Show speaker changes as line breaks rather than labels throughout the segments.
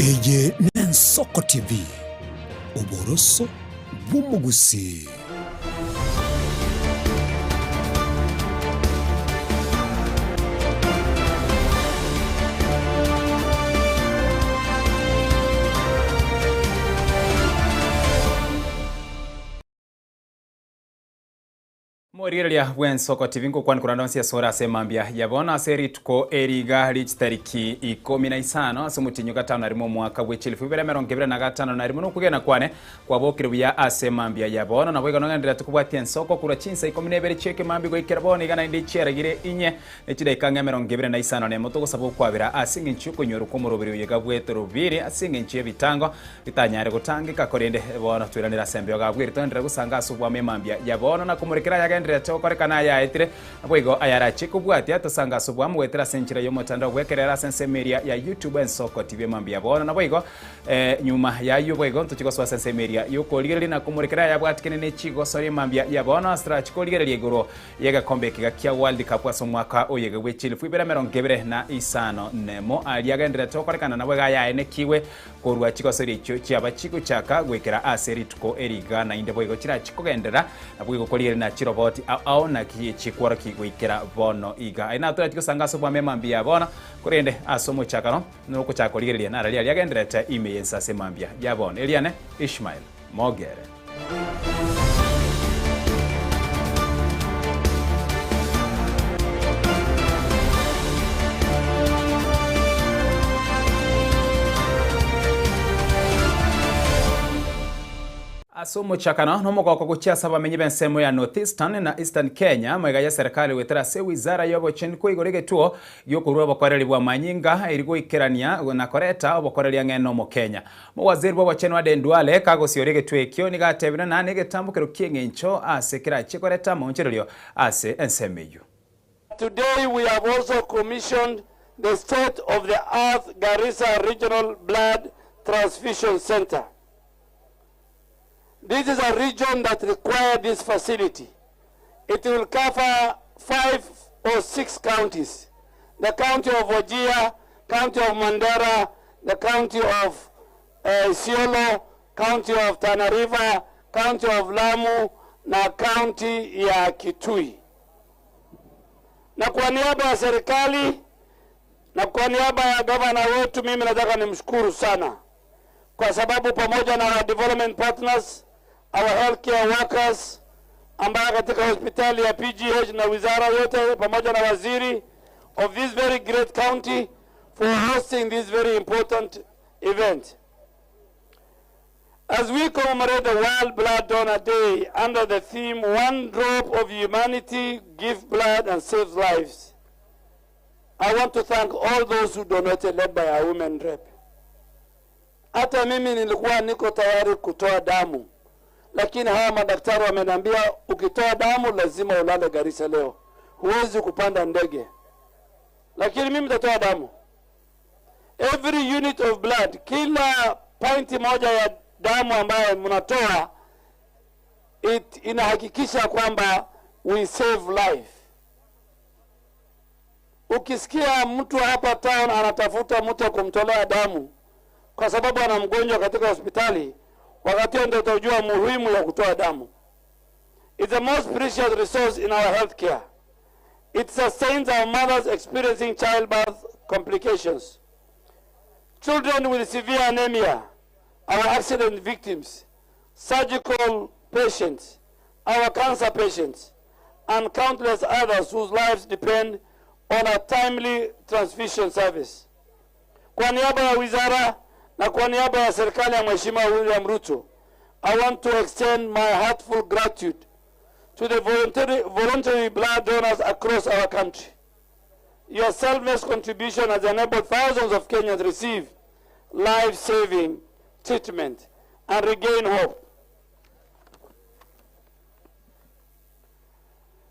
Eye n'Ensoko TV, oboroso bw'omogusii.
Omorigereria bw'ensoko TV ngokwana korende onsi asore ase emambia ya bono ase rituko eri iga rie chitariki ikomi na isano ase omotienyi o gatano na rimo omwaka bwe chilifu ibere emerongo ebere na gatano na rimo nokwegena kwane kwabokire buya ase emambia ya bono nabo igo nogendererete kobwatia ensoko korwa chinsa ikomi na ibere chi'ekemambia goikera bono iga naende chiaragire inye ne chidaika ang'e emerongo ebere na isano nemo togosaba okwabera ase engencho y'okonyorwa kw'omoroberi oyo iga bw'etorobiri ase engencho y'ebitango Bitanyare gotangeka, korende bono toiranere ase embeo gabwere, togenderere gosanga ase obwamo emambia ya bono, na komorekera ayagendererete gokorekana ayaetire, naboigo ayarachie kobwatia, tosange ase obwamo goetera ase enchera y'omotandao bw'ekerero ase ensemo eria ya YouTube Ensoko TV emambia ya bono, naboigo nyuma y'ayio boigo ntochie gosoa ase ensemo eria y'okorigereria na komorekera ayabwatikene ne chigosori emambia ya bono ase torachie korigereria igoro y'egekombe ekiga kia World Cup ase omwaka oyege bwe chilifu ibere emerongo ebere na isano nemo aria agendererete gokorekana naboigo ayaenekigwe Korwa chigosori echio chiaba chigochaka goikera ase rituko eriga, naende boigo chirachi kogenderera naboigo korigereria na chiroboti ao ao naki chikworokia goikera bono iga. Aye natorachi gosanga ase obwami emambia ya bono, korende ase omochakano nogochaka korigereria nararia aria agendererete ime y'ense ase emambia ya bono. Eriane Ishmael Mogere. Ase omochakano nomogoko gochia ase abamenyi b'ensemo ya North Eastern na Eastern Kenya, amaiga y'eserekari goetera ase ewizara y'obochenu koigora egetuo gi'okorua obokoreri bw'amanyinga eri goikerania na koreta obokoreri ang'e n'Omokenya. Omowaziri bw'obochenu Aden Duale kagosiora egetwe ekio nigo atebire ng'a negetambokero ki'eng'encho ase kerachie koreta amaonchorerio ase ensemo eyio.
Today we have also commissioned the state of the art Garissa Regional Blood Transfusion Centre. This is a region that required this facility. It will cover five or six counties. The county of Wajir, county of Mandera, the county of uh, Isiolo, county of Tana River, county of Lamu na county ya Kitui. Na kwa niaba ya serikali na kwa niaba ya gavana wetu, mimi nataka nimshukuru sana kwa sababu pamoja na our development partners, our healthcare workers ambayo katika hospitali ya PGH na wizara yote pamoja na waziri of this very great county for hosting this very important event. As we commemorate the World Blood Donor Day under the theme One Drop of Humanity, Give Blood and Save Lives, I want to thank all those who donated led by our women rep. Hata mimi nilikuwa niko tayari kutoa damu, lakini hawa madaktari wameniambia ukitoa damu lazima ulale Garissa leo, huwezi kupanda ndege, lakini mimi nitatoa damu. Every unit of blood, kila pinti moja ya damu ambayo mnatoa it inahakikisha kwamba we save life. Ukisikia mtu hapa town anatafuta mtu wa kumtolea damu kwa sababu ana mgonjwa katika hospitali, wakati huo ndio utajua muhimu ya kutoa damu. It's the most precious resource in our healthcare. It sustains our mothers experiencing childbirth complications. Children with severe anemia, our accident victims, surgical patients, our cancer patients, and countless others whose lives depend on a timely transfusion service. Kwa niaba ya wizara na kwa niaba ya serikali ya Mheshimiwa William Ruto, I want to extend my heartfelt gratitude to the voluntary, voluntary blood donors across our country. Your selfless contribution has enabled thousands of Kenyans receive life-saving treatment and regain hope.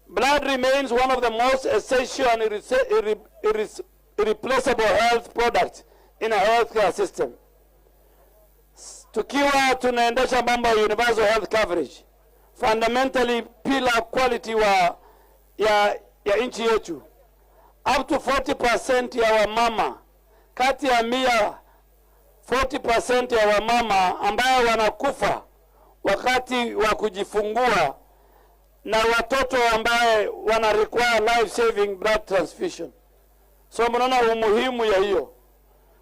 Blood remains one of the most essential and irreplaceable health products in a healthcare system. Tukiwa tunaendesha mambo ya universal health coverage, fundamentally pillar quality wa ya, ya nchi yetu, up to 40% ya wamama kati ya mia. 40% ya wamama ambayo wanakufa wakati wa kujifungua na watoto ambaye wana require life saving blood transfusion. So mnaona umuhimu ya hiyo.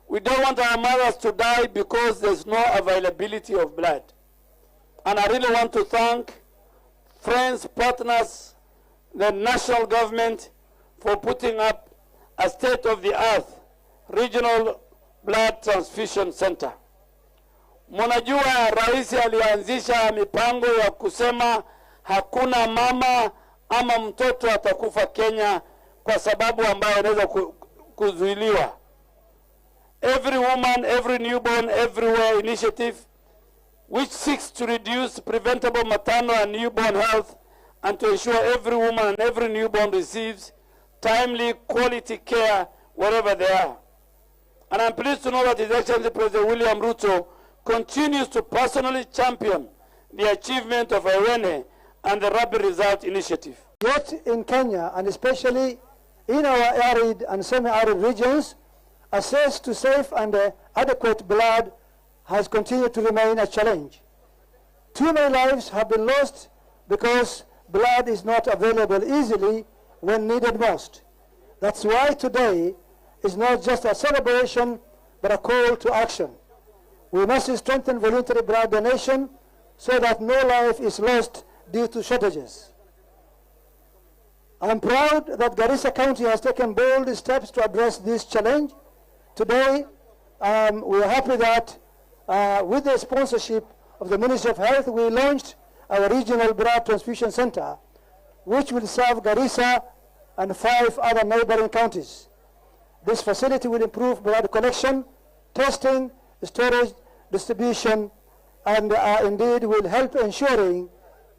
We don't want our mothers to die because there's no availability of blood. And I really want to thank friends, partners, the national government for putting up a state-of-the-art regional blood transfusion center. Mnajua rais alianzisha mipango ya kusema hakuna mama ama mtoto atakufa Kenya kwa sababu ambayo inaweza kuzuiliwa. Every woman, every newborn, everywhere initiative which seeks to reduce preventable maternal and newborn health and to ensure every woman and every newborn receives timely quality care wherever they are. And I'm pleased to know that His Excellency President William Ruto continues to personally champion the achievement of IRENE and the Rapid Result Initiative.
Yet in Kenya, and especially in our arid and semi-arid regions, access to safe and adequate blood has continued to remain a challenge. Too many lives have been lost because blood is not available easily when needed most. That's why today is not just a celebration, but a call to action. We must strengthen voluntary blood donation so that no life is lost due to shortages. I'm proud that Garissa County has taken bold steps to address this challenge. Today, we are happy that with the sponsorship of the Ministry of Health, we launched our regional blood transfusion center, which will serve Garissa and 5 other neighboring counties. This facility will improve blood collection, testing, storage, distribution, and indeed will help ensuring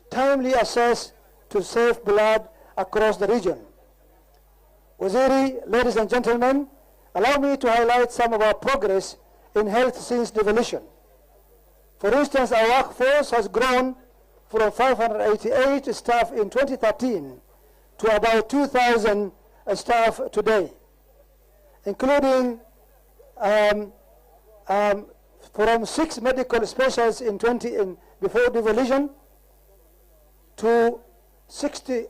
timely access to safe blood across the region. Waziri, ladies and gentlemen, allow me to highlight some of our progress in health since devolution. For instance, our workforce has grown from 588 staff in 2013 to about 2,000 staff today, including from 6 medical specialists in twenty in before devolution to sixty,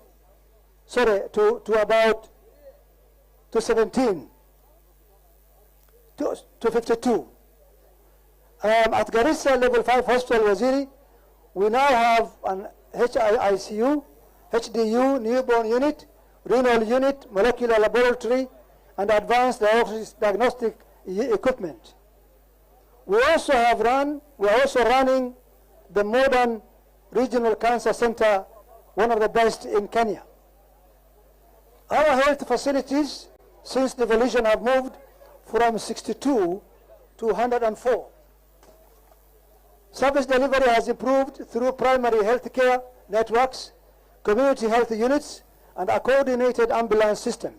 sorry, to, to about to 17, to 52. At Garissa Level 5 Hospital, Waziri, we now have an HIICU, HDU, newborn unit, renal unit, molecular laboratory, and advanced diagnostic equipment. We also have run, we are also running the modern regional cancer center, one of the best in Kenya. Our health facilities since devolution have moved from 62 to 104. Service delivery has improved through primary health care networks, community health units, and a coordinated ambulance system.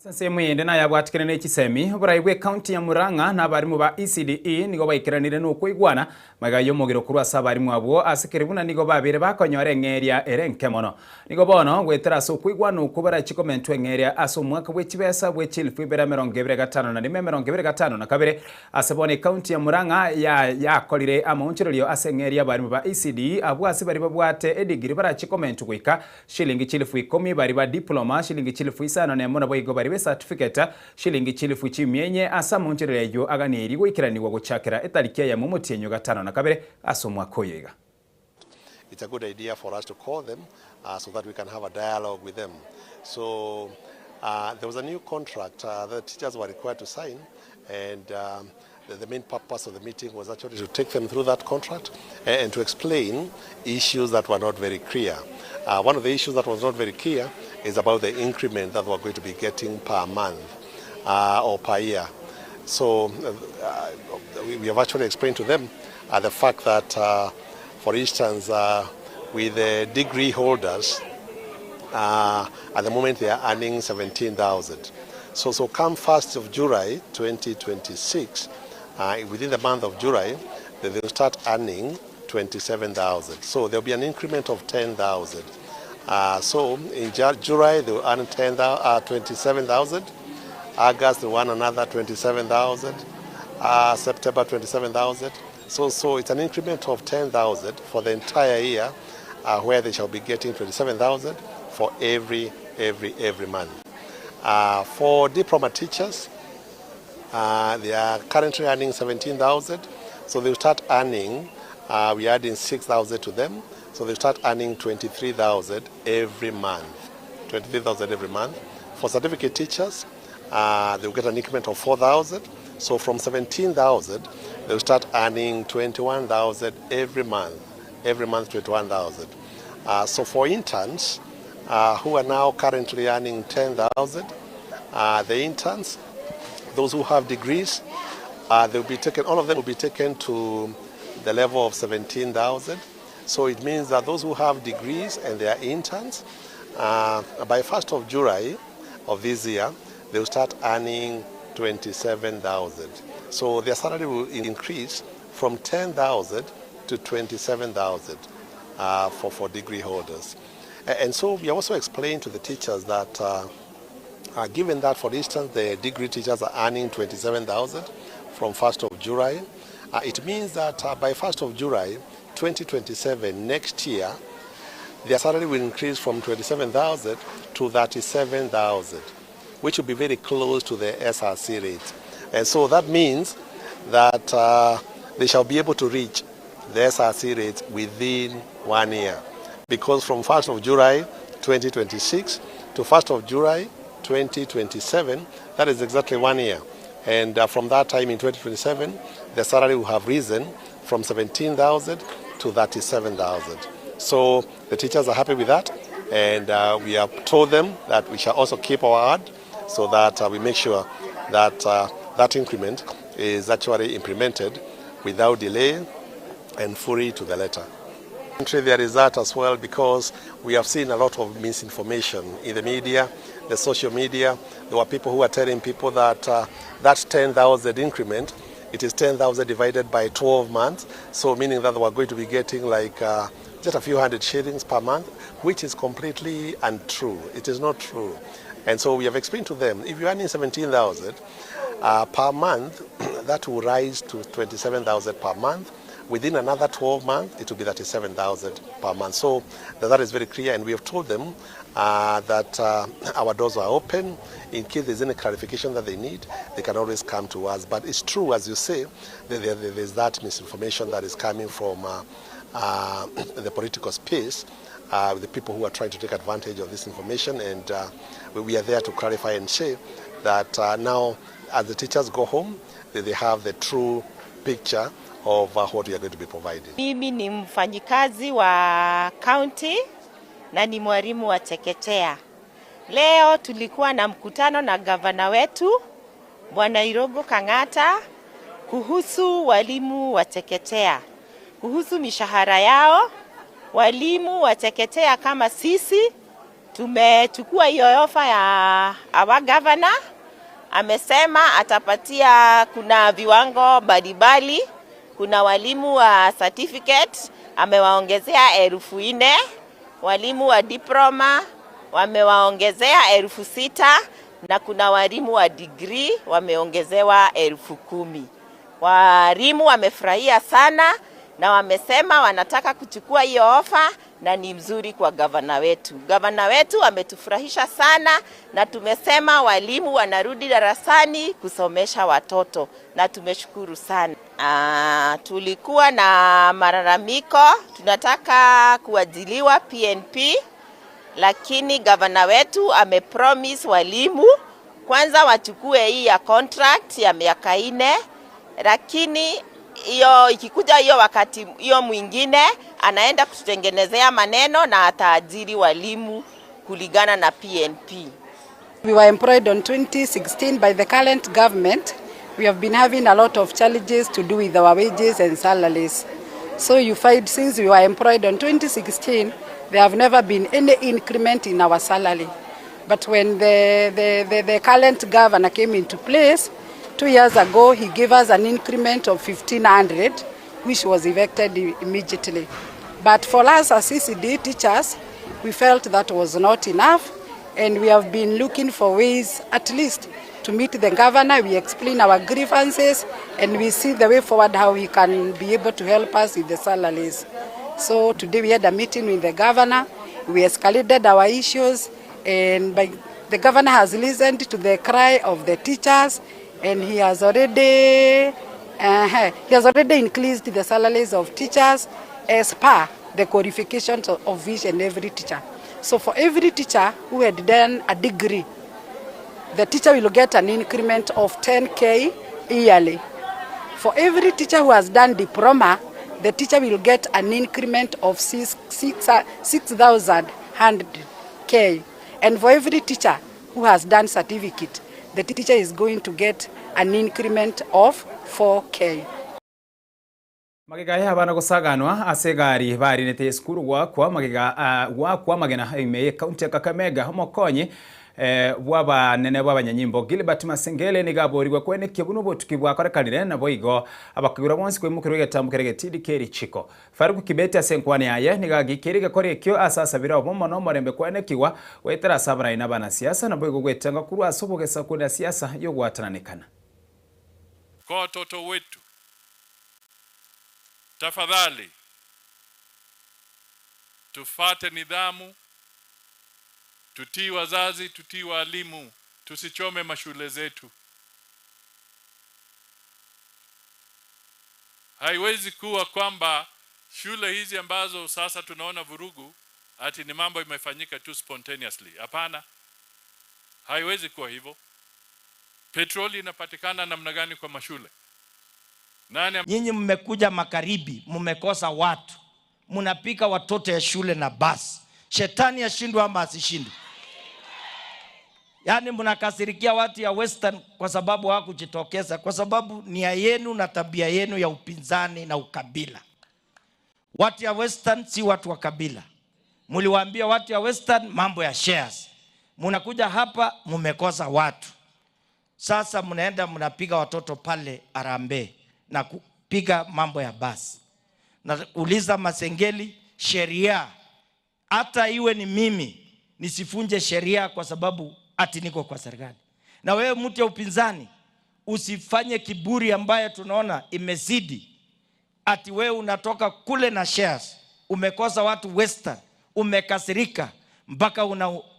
Ase ende nayabwatikire na chisemi oborai bwa ekaunti ya Murang'a na abarimu ba ECDE nigo baikeranire na okoigwana magega ya omogiro korwa ase abarimu abwo ase keri buna nigo babere bakonyora eng'eria ere enke mono. Nigo bono goetera ase okoigwana okwo barachikomentwa eng'eria ase omwaka bwa chibesa bwa chielfu ibere emerongo ebere gatano na rimo emerongo ebere gatano na kabere ase bono ekaunti ya Murang'a ya yakorire amaonchorerio ase eng'eria abarimu ba ECDE abwo ase bari babwate edigiri barachikomentwa goika shilingi chielfu ikomi bari ba diploma shilingi chielfu isano na emo nabo igo bari be certificate shilingi chielfu chimienye ase amaonchorerio aywo aganeri goikeraniwa gochakera etariki eyemo omotienyo gatano na kabere ase omwaka oyo iga.
It's a good idea for us to call them so that we can have a dialogue with them. So there was a new contract that teachers were required to sign, and the main purpose of the meeting was actually to take them through that contract and to explain issues that were not very clear. One of the issues that was not very clear is about the increment that we're going to be getting per month or per year. So we have actually explained to them the fact that, for instance, with the degree holders, at the moment they are earning 17,000. So come 1st of July 2026, within the month of July, they will start earning 27,000. So there will be an increment of 10,000. So in July, they will earn 27,000. August, they will earn another 27,000. September 27,000. So, so it's an increment of 10,000 for the entire year uh, where they shall be getting 27,000 for every, every, every month. Uh, for diploma teachers, uh, they are currently earning 17,000. So they'll start earning, uh, we are adding 6,000 to them. So they'll start earning 23,000 every month. 23,000 every month. For certificate teachers, uh, they'll get an increment of 4,000. So from 17,000, they'll start earning 21,000 every month. Every month, 21,000. Uh, so for interns uh, who are now currently earning 10,000, uh, the interns, those who have degrees, uh, they'll be taken, all of them will be taken to the level of 17,000. So it means that those who have degrees and they are interns, uh, by 1st of July of this year, they will start earning 27,000. So their salary will increase from 10,000 to 27,000 uh, for, for degree holders. And so we also explained to the teachers that uh, uh, given that, for instance, the degree teachers are earning 27,000 from 1st of July, uh, it means that uh, by 1st of July 2027, next year, their salary will increase from 27,000 to 37,000, which will be very close to the SRC rate. And so that means that uh, they shall be able to reach the SRC rate within one year. Because from 1st of July 2026 to 1st of July 2027, that is exactly one year. And uh, from that time in 2027, the salary will have risen from 17,000 to 37,000. So the teachers are happy with that, and uh, we have told them that we shall also keep our word so that uh, we make sure that uh, that increment is actually implemented without delay and fully to the letter. There is that as well because we have seen a lot of misinformation in the media, the social media. There were people who are telling people that uh, that 10,000 increment, it is 10,000 divided by 12 months, so meaning that they were going to be getting like uh, just a few hundred shillings per month, which is completely untrue. It is not true. And so we have explained to them, if you're earning 17,000 uh, per month, that will rise to 27,000 per month. Within another 12 months, it will be 37,000 per month. So that is very clear, and we have told them uh, that uh, our doors are open. In case there's any clarification that they need, they can always come to us. But it's true, as you say, that there, there, there's that misinformation that is coming from uh, uh, the political space, uh, the people who are trying to take advantage of this information, and uh, we, we are there to clarify and say that uh, now, as the teachers go home, they, they have the true picture of uh, what we are going to be providing.
Mimi ni mfanyikazi wa county na ni mwalimu wa chekechea. Leo tulikuwa na mkutano na gavana wetu Bwana Irungu Kang'ata kuhusu walimu wa chekechea, kuhusu mishahara yao. Walimu wa chekechea kama sisi tumechukua hiyo ofa ya our governor, amesema atapatia, kuna viwango mbalimbali kuna walimu wa certificate amewaongezea 4,000, walimu wa diploma wamewaongezea 6,000 na kuna walimu wa degree wameongezewa 10,000. Walimu wamefurahia sana na wamesema wanataka kuchukua hiyo ofa na ni mzuri kwa gavana wetu. Gavana wetu ametufurahisha sana na tumesema walimu wanarudi darasani kusomesha watoto na tumeshukuru sana. Aa, tulikuwa na malalamiko, tunataka kuajiliwa PNP, lakini gavana wetu amepromise walimu kwanza wachukue hii ya contract ya miaka ine, lakini hiyo ikikuja hiyo wakati hiyo mwingine anaenda kututengenezea maneno na ataajiri walimu kulingana na PNP.
We were employed on 2016 by the current government. We have been having a lot of challenges to do with our wages and salaries. So you find since we were employed on 2016, there have never been any increment in our salary. But when the, the, the, the current governor came into place, 2 years ago, he gave us an increment of 1500, which was effected immediately. But for us as ECD teachers, we felt that was not enough, and we have been looking for ways at least to meet the governor. We explain our grievances. and we see the way forward how he can be able to help us with the salaries. So today we had a meeting with the governor, we escalated our issues and by the governor has listened to the cry of the teachers and he has already uh, he has already increased the salaries of teachers as per the qualifications of each and every teacher. So for every teacher who had done a degree, the teacher will get an increment of 10k yearly. For every teacher who has done diploma, the teacher will get an increment of 6,100k. And for every teacher who has done certificate, the teacher is going to get an increment of 4k.
Magega y'abana gosaganwa ase egari barinete esukuru goakwa magega goakwa amagena ime y'ekaunti ya Kakamega omokonyi bw'abanene bw'abanyanyimbo Gilbert Masengele nigo aborigwe kwenekia buna obotuki bwakorekanire naboigo abakoigora bonsi koimokerwa egetambo keria getindi k'erichiko. Faruku Kibeti ase enkwana yaye nigo agiikeire egekora ekio ase asabire obomo na omorembe kwenekigwa goetera ase abarai na abanasiasa naboigo gwetanga korwa ase obogesaku na siasa y'ogwatananekana.
Kwa watoto wetu, tafadhali tufate nidhamu, tutii wazazi, tutii walimu, tusichome mashule zetu. Haiwezi kuwa kwamba shule hizi ambazo sasa tunaona vurugu ati ni mambo imefanyika tu spontaneously. Hapana, haiwezi kuwa hivyo. Petroli inapatikana namna gani kwa mashule? Nani
Nyinyi mmekuja magharibi, mmekosa watu, mnapika watoto ya shule na basi. Shetani ashindwe ama asishindwe? Yaani mnakasirikia watu ya Western kwa sababu hawakujitokeza, kwa sababu nia yenu na tabia yenu ya upinzani na ukabila. Watu ya Western si watu wa kabila. Mliwaambia watu ya Western mambo ya shares, mnakuja hapa mmekosa watu. Sasa mnaenda mnapiga watoto pale Harambee na kupiga mambo ya basi. Nauliza Masengeli, sheria hata iwe ni mimi nisifunje sheria kwa sababu ati niko kwa serikali. Na wewe mtu ya upinzani usifanye kiburi ambayo tunaona imezidi, ati wewe unatoka kule na shares, umekosa watu Western, umekasirika mpaka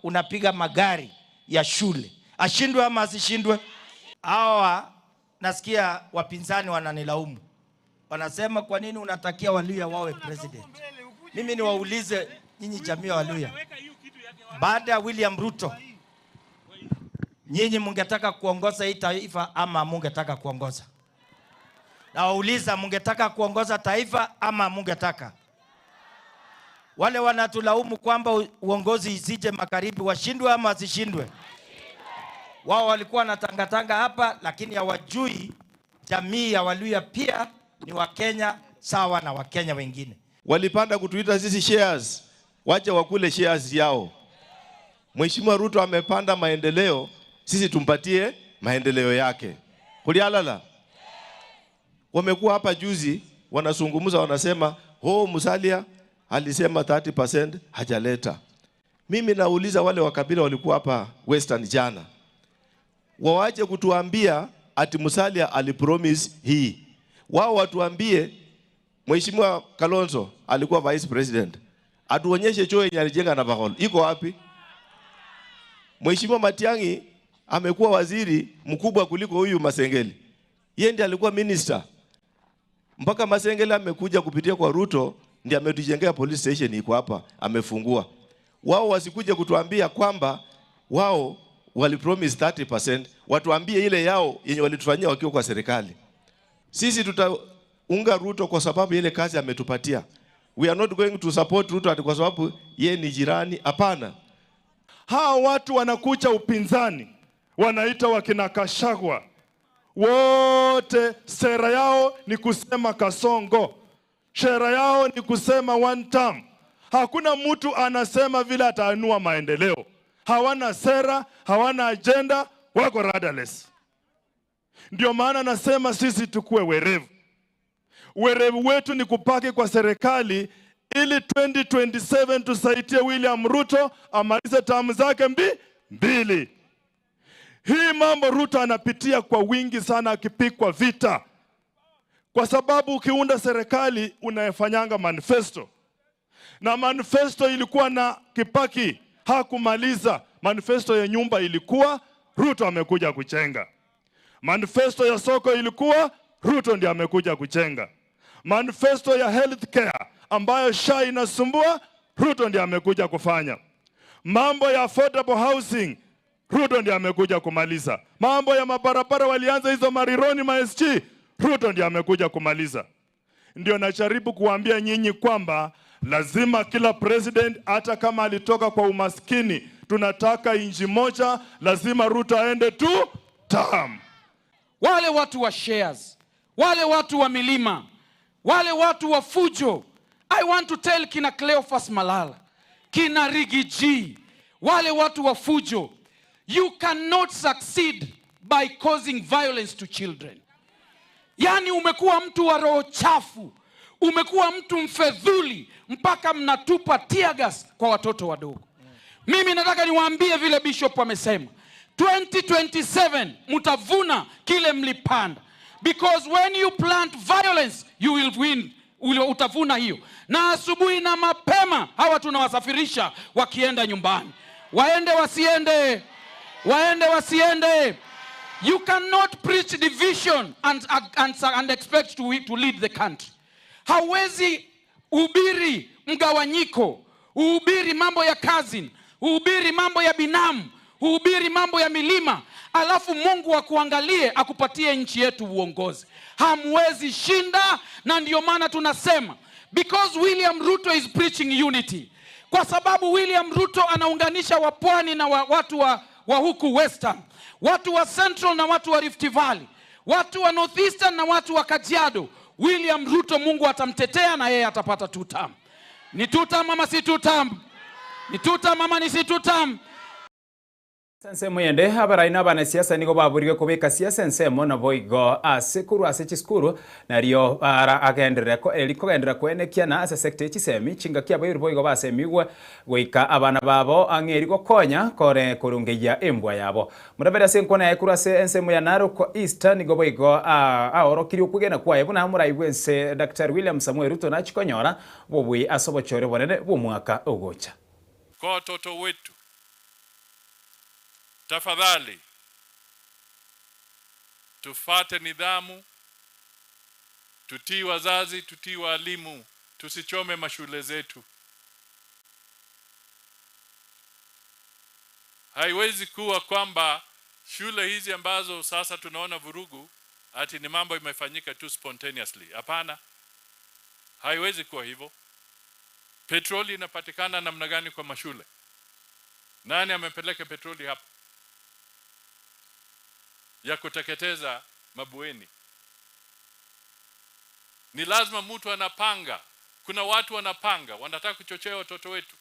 unapiga magari ya shule. Ashindwe ama asishindwe? Hawa nasikia wapinzani wananilaumu, wanasema kwa nini unatakia Waluya wawe president? Mimi niwaulize nyinyi jamii ya Waluya, baada ya William Ruto, nyinyi mungetaka kuongoza hii taifa ama mungetaka kuongoza? Nawauliza, mungetaka kuongoza taifa ama mungetaka? Wale wanatulaumu kwamba uongozi isije magharibi, washindwe ama wasishindwe? Wao walikuwa wanatangatanga hapa, lakini hawajui jamii ya Waluya pia ni Wakenya sawa na Wakenya wengine.
Walipanda kutuita sisi shares, wacha wakule shares yao. Mheshimiwa Ruto amepanda maendeleo, sisi tumpatie maendeleo yake. Kulialala. Wamekuwa hapa juzi wanazungumza, wanasema oh, Musalia alisema 30% hajaleta. Mimi nauliza wale wa kabila walikuwa hapa Western jana, wawache kutuambia ati Musalia alipromise hii. Wao watuambie Mheshimiwa Kalonzo alikuwa vice president, atuonyeshe choo yenye alijenga na Navakholo iko wapi? Mheshimiwa Matiang'i amekuwa waziri mkubwa kuliko huyu Masengeli, yeye ndiye alikuwa minister mpaka Masengeli amekuja kupitia kwa Ruto ndiye ametujengea police station iko hapa, amefungua. Wao wasikuje kutuambia kwamba wao walipromise 30%, watuambie ile yao yenye walitufanyia wakiwa kwa serikali. Sisi tutaunga Ruto kwa sababu ile kazi ametupatia. We are not going to support Ruto ati kwa sababu ye ni jirani. Hapana.
Hawa watu wanakucha upinzani, wanaita wakina Kashagwa wote, sera yao ni kusema Kasongo, sera yao ni kusema one term. Hakuna mtu anasema vile ataanua maendeleo. Hawana sera, hawana agenda, wako rudderless. Ndio maana nasema sisi tukue werevu. Werevu wetu ni kupaki kwa serikali ili 2027 tusaidie William Ruto amalize tamu zake mbili. Hii mambo Ruto anapitia kwa wingi sana akipikwa vita. kwa sababu ukiunda serikali unayefanyanga manifesto, na manifesto ilikuwa na Kibaki hakumaliza. Manifesto ya nyumba ilikuwa Ruto amekuja kujenga. Manifesto ya soko ilikuwa Ruto ndiye amekuja kujenga. Manifesto ya healthcare ambayo SHA inasumbua, Ruto ndiye amekuja kufanya. Mambo ya affordable housing Ruto ndiye amekuja kumaliza. Mambo ya mabarabara walianza hizo marironi ma SG, Ruto ndiye amekuja kumaliza. Ndio najaribu kuambia nyinyi kwamba lazima kila president, hata kama alitoka kwa umaskini, tunataka inchi moja, lazima Ruto aende tu term.
Wale watu wa shares, wale watu wa milima, wale watu wa fujo. I want to tell kina Cleophas Malala, kina Riggy G, wale watu wa fujo, you cannot succeed by causing violence to children. Yaani umekuwa mtu wa roho chafu, umekuwa mtu mfedhuli mpaka mnatupa tear gas kwa watoto wadogo. Mimi nataka niwaambie vile Bishop amesema, 2027 mtavuna kile mlipanda, because when you plant violence you will win, utavuna hiyo. Na asubuhi na mapema hawa tunawasafirisha wakienda nyumbani, waende wasiende, waende wasiende. You cannot preach division and expect to lead the country. Hauwezi hubiri mgawanyiko, uhubiri mambo ya cousin, uhubiri mambo ya binamu, uhubiri mambo ya milima, alafu Mungu akuangalie akupatie nchi yetu uongozi. Hamwezi shinda, na ndio maana tunasema because William Ruto is preaching unity, kwa sababu William Ruto anaunganisha wapwani na watu wa huku Western, watu wa Central na watu wa Rift Valley, watu wa Northeastern na watu wa Kajiado. William Ruto Mungu atamtetea na yeye atapata two term. Ni two term ama si two term? Ni two term ama ni si two term?
Ensemo yende abarai na abanasiasa nigo baburire kobeka siasa ensemo nabo igo ase korwa ase chisukuru nario ara agenderera eri kogenderera koenekia na ase sector ya chisemi chingaki abaibori boigo basemigwe goika abana babo ang'e eri gokonya kore korungeia embwa yabo. Murabere ase enkwana yaye korwa ase ensemo ya Narok East nigo boigo aorokirie okwegena kwaye buna morai bwense Daktari William Samoei Ruto nachikonyora bobui ase obochore obonene bw'omwaka ogocha.
Kwa watoto wetu, tafadhali tufate nidhamu, tutii wazazi, tutii walimu, tusichome mashule zetu. Haiwezi kuwa kwamba shule hizi ambazo sasa tunaona vurugu ati ni mambo imefanyika tu spontaneously. Hapana, haiwezi kuwa hivyo. Petroli inapatikana namna gani kwa mashule? Nani amepeleka petroli hapa ya kuteketeza mabweni? Ni lazima mtu anapanga. Kuna watu wanapanga, wanataka kuchochea watoto wetu.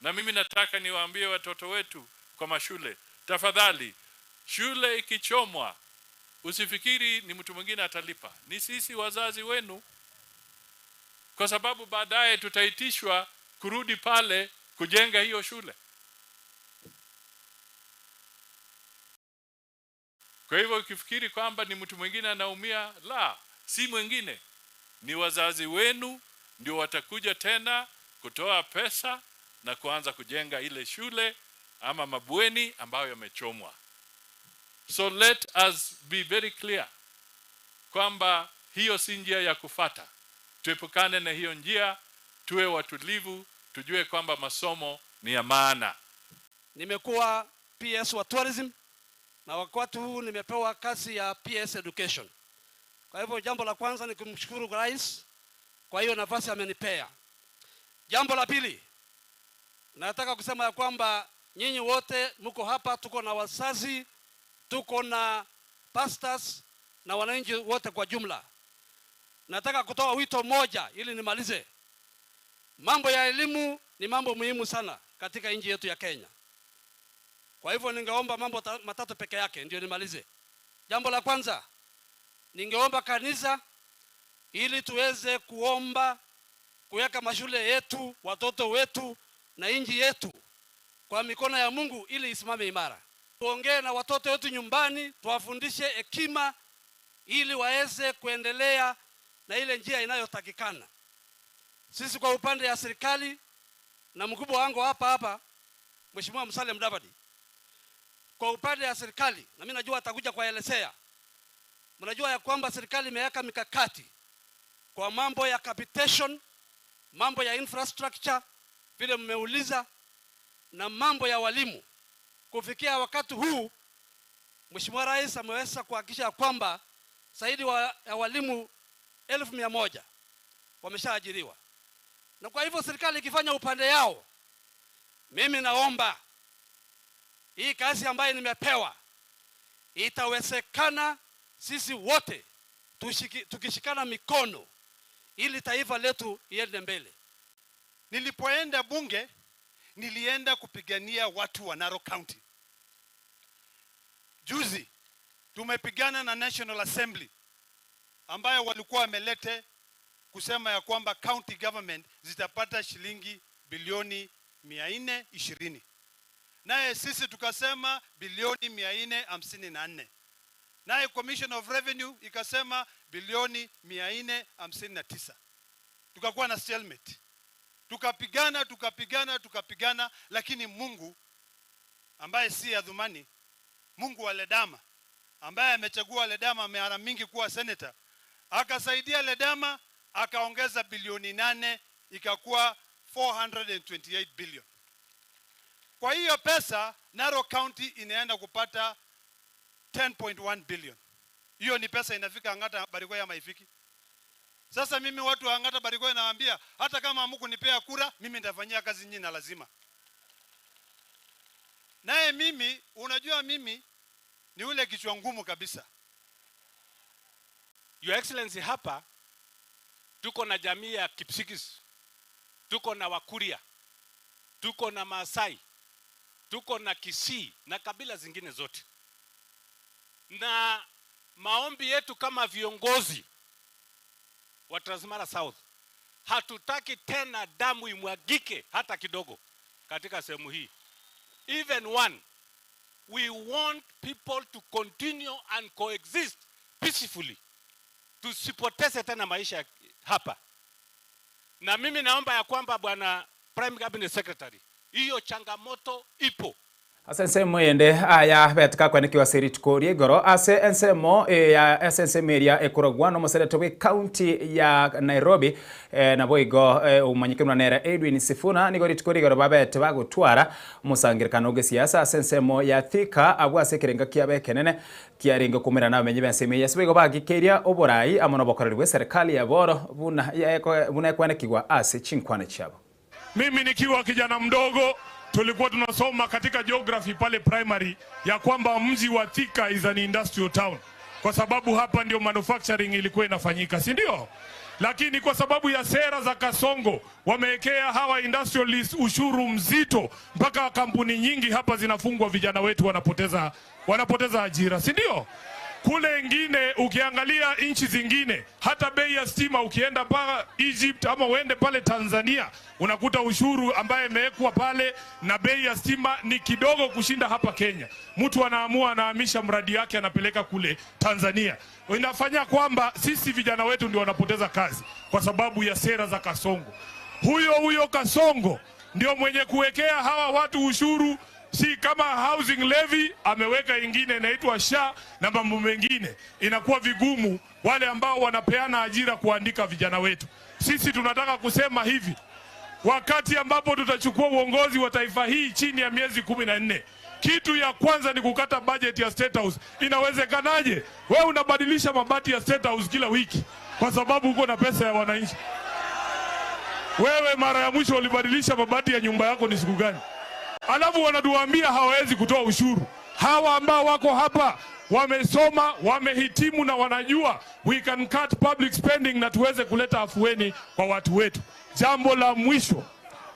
Na mimi nataka niwaambie watoto wetu kwa mashule, tafadhali, shule ikichomwa usifikiri ni mtu mwingine atalipa, ni sisi wazazi wenu, kwa sababu baadaye tutaitishwa kurudi pale kujenga hiyo shule. Kwa hivyo ukifikiri kwamba ni mtu mwingine anaumia, la, si mwingine, ni wazazi wenu ndio watakuja tena kutoa pesa na kuanza kujenga ile shule ama mabweni ambayo yamechomwa. So let us be very clear kwamba hiyo si njia ya kufata. Tuepukane na hiyo njia, tuwe watulivu, tujue kwamba masomo ni ya maana.
Nimekuwa PS wa tourism na wakati huu nimepewa kazi ya PS education. Kwa hivyo jambo la kwanza ni kumshukuru Rais kwa hiyo nafasi amenipea. Jambo la pili, nataka kusema ya kwamba nyinyi wote mko hapa, tuko na wazazi, tuko na pastors na wananchi wote kwa jumla. Nataka kutoa wito mmoja ili nimalize. Mambo ya elimu ni mambo muhimu sana katika nchi yetu ya Kenya. Kwa hivyo ningeomba mambo matatu peke yake ndio nimalize. Jambo la kwanza, ningeomba kanisa ili tuweze kuomba kuweka mashule yetu, watoto wetu na nchi yetu kwa mikono ya Mungu ili isimame imara. Tuongee na watoto wetu nyumbani, tuwafundishe hekima ili waweze kuendelea na ile njia inayotakikana. Sisi kwa upande ya serikali na mkubwa wangu hapa hapa Mheshimiwa Musalia Mudavadi, kwa upande ya serikali, na mimi najua atakuja kuelezea, mnajua ya kwamba serikali imeweka mikakati kwa mambo ya capitation, mambo ya infrastructure vile mmeuliza, na mambo ya walimu. Kufikia wakati huu Mheshimiwa Rais ameweza kuhakikisha kwamba zaidi ya walimu 100,000 wameshaajiriwa, na kwa hivyo serikali ikifanya upande yao, mimi naomba hii kazi ambayo nimepewa itawezekana, sisi wote tukishikana mikono ili taifa letu iende mbele.
Nilipoenda bunge nilienda kupigania watu wa Narok County. Juzi tumepigana na National Assembly ambayo walikuwa wamelete kusema ya kwamba county government zitapata shilingi bilioni 420. Naye sisi tukasema bilioni 454. Naye Commission of Revenue ikasema bilioni 459. Tukakuwa na stalemate. Tukapigana, tukapigana, tukapigana, lakini Mungu ambaye si Adhumani, Mungu wa Ledama ambaye amechagua Ledama mara mingi kuwa senator, akasaidia Ledama akaongeza bilioni 8 ikakuwa 428 billion. Kwa hiyo pesa Narok County inaenda kupata 10.1 billion. Hiyo ni pesa inafika Ang'ata Barikoi ama haifiki? Sasa mimi watu wa Ang'ata Barikoi nawaambia hata kama hamkunipea kura, mimi nitafanyia kazi nyinyi na lazima. Naye mimi, unajua mimi ni ule kichwa ngumu kabisa.
Your Excellency, hapa tuko na jamii ya Kipsigis, tuko na Wakuria, tuko na Maasai, tuko na Kisii na kabila zingine zote. Na maombi yetu kama viongozi wa Transmara South, hatutaki tena damu imwagike hata kidogo katika sehemu hii. Even one, we want people to continue and coexist peacefully. Tusipoteze tena maisha hapa. Na mimi naomba ya kwamba Bwana Prime Cabinet Secretary, hiyo changamoto ipo.
Ase ensemo ende aya betika kwenekiwa ase rituko ria igoro ase ensemo ya ase ensemo eria ekorogwa na omoseneto bwa ekaunti ya Nairobi nabo igo omanyike nere Edwin Sifuna nigo rituko ria igoro babete bagotwara omosangerekano oge siasa ase ensemo ya Thika abwo ase ekerenga kiabo ekenene kiarenge komerana abamenyi ba ensemo eye ase igo bagikeiria oborai amo na obokoreri bwa eserikali ya boro buna buna ekwenekigwa ase chinkwana chiabo.
Mimi nikiwa kijana mdogo tulikuwa tunasoma katika geography pale primary ya kwamba mji wa Thika is an industrial town, kwa sababu hapa ndio manufacturing ilikuwa inafanyika, si ndio? Lakini kwa sababu ya sera za Kasongo wamewekea hawa industrialists ushuru mzito, mpaka kampuni nyingi hapa zinafungwa, vijana wetu wanapoteza ajira, si ndio? Kule ingine ukiangalia nchi zingine, hata bei ya stima ukienda mpaka Egypt ama uende pale Tanzania, unakuta ushuru ambaye imewekwa pale na bei ya stima ni kidogo kushinda hapa Kenya. Mtu anaamua anahamisha mradi yake anapeleka kule Tanzania. Inafanya kwamba sisi vijana wetu ndio wanapoteza kazi kwa sababu ya sera za Kasongo. Huyo huyo Kasongo ndio mwenye kuwekea hawa watu ushuru, si kama housing levy ameweka ingine inaitwa SHA na mambo mengine. Inakuwa vigumu wale ambao wanapeana ajira kuandika vijana wetu. Sisi tunataka kusema hivi, wakati ambapo tutachukua uongozi wa taifa hii chini ya miezi 14, kitu ya kwanza ni kukata budget ya State House. Inawezekanaje wewe unabadilisha mabati ya State House kila wiki kwa sababu uko na pesa ya wananchi? Wewe mara ya mwisho ulibadilisha mabati ya nyumba yako ni siku gani? Alafu wanatuambia hawawezi kutoa ushuru. Hawa ambao wako hapa wamesoma, wamehitimu na wanajua we can cut public spending na tuweze kuleta afueni kwa watu wetu. Jambo la mwisho,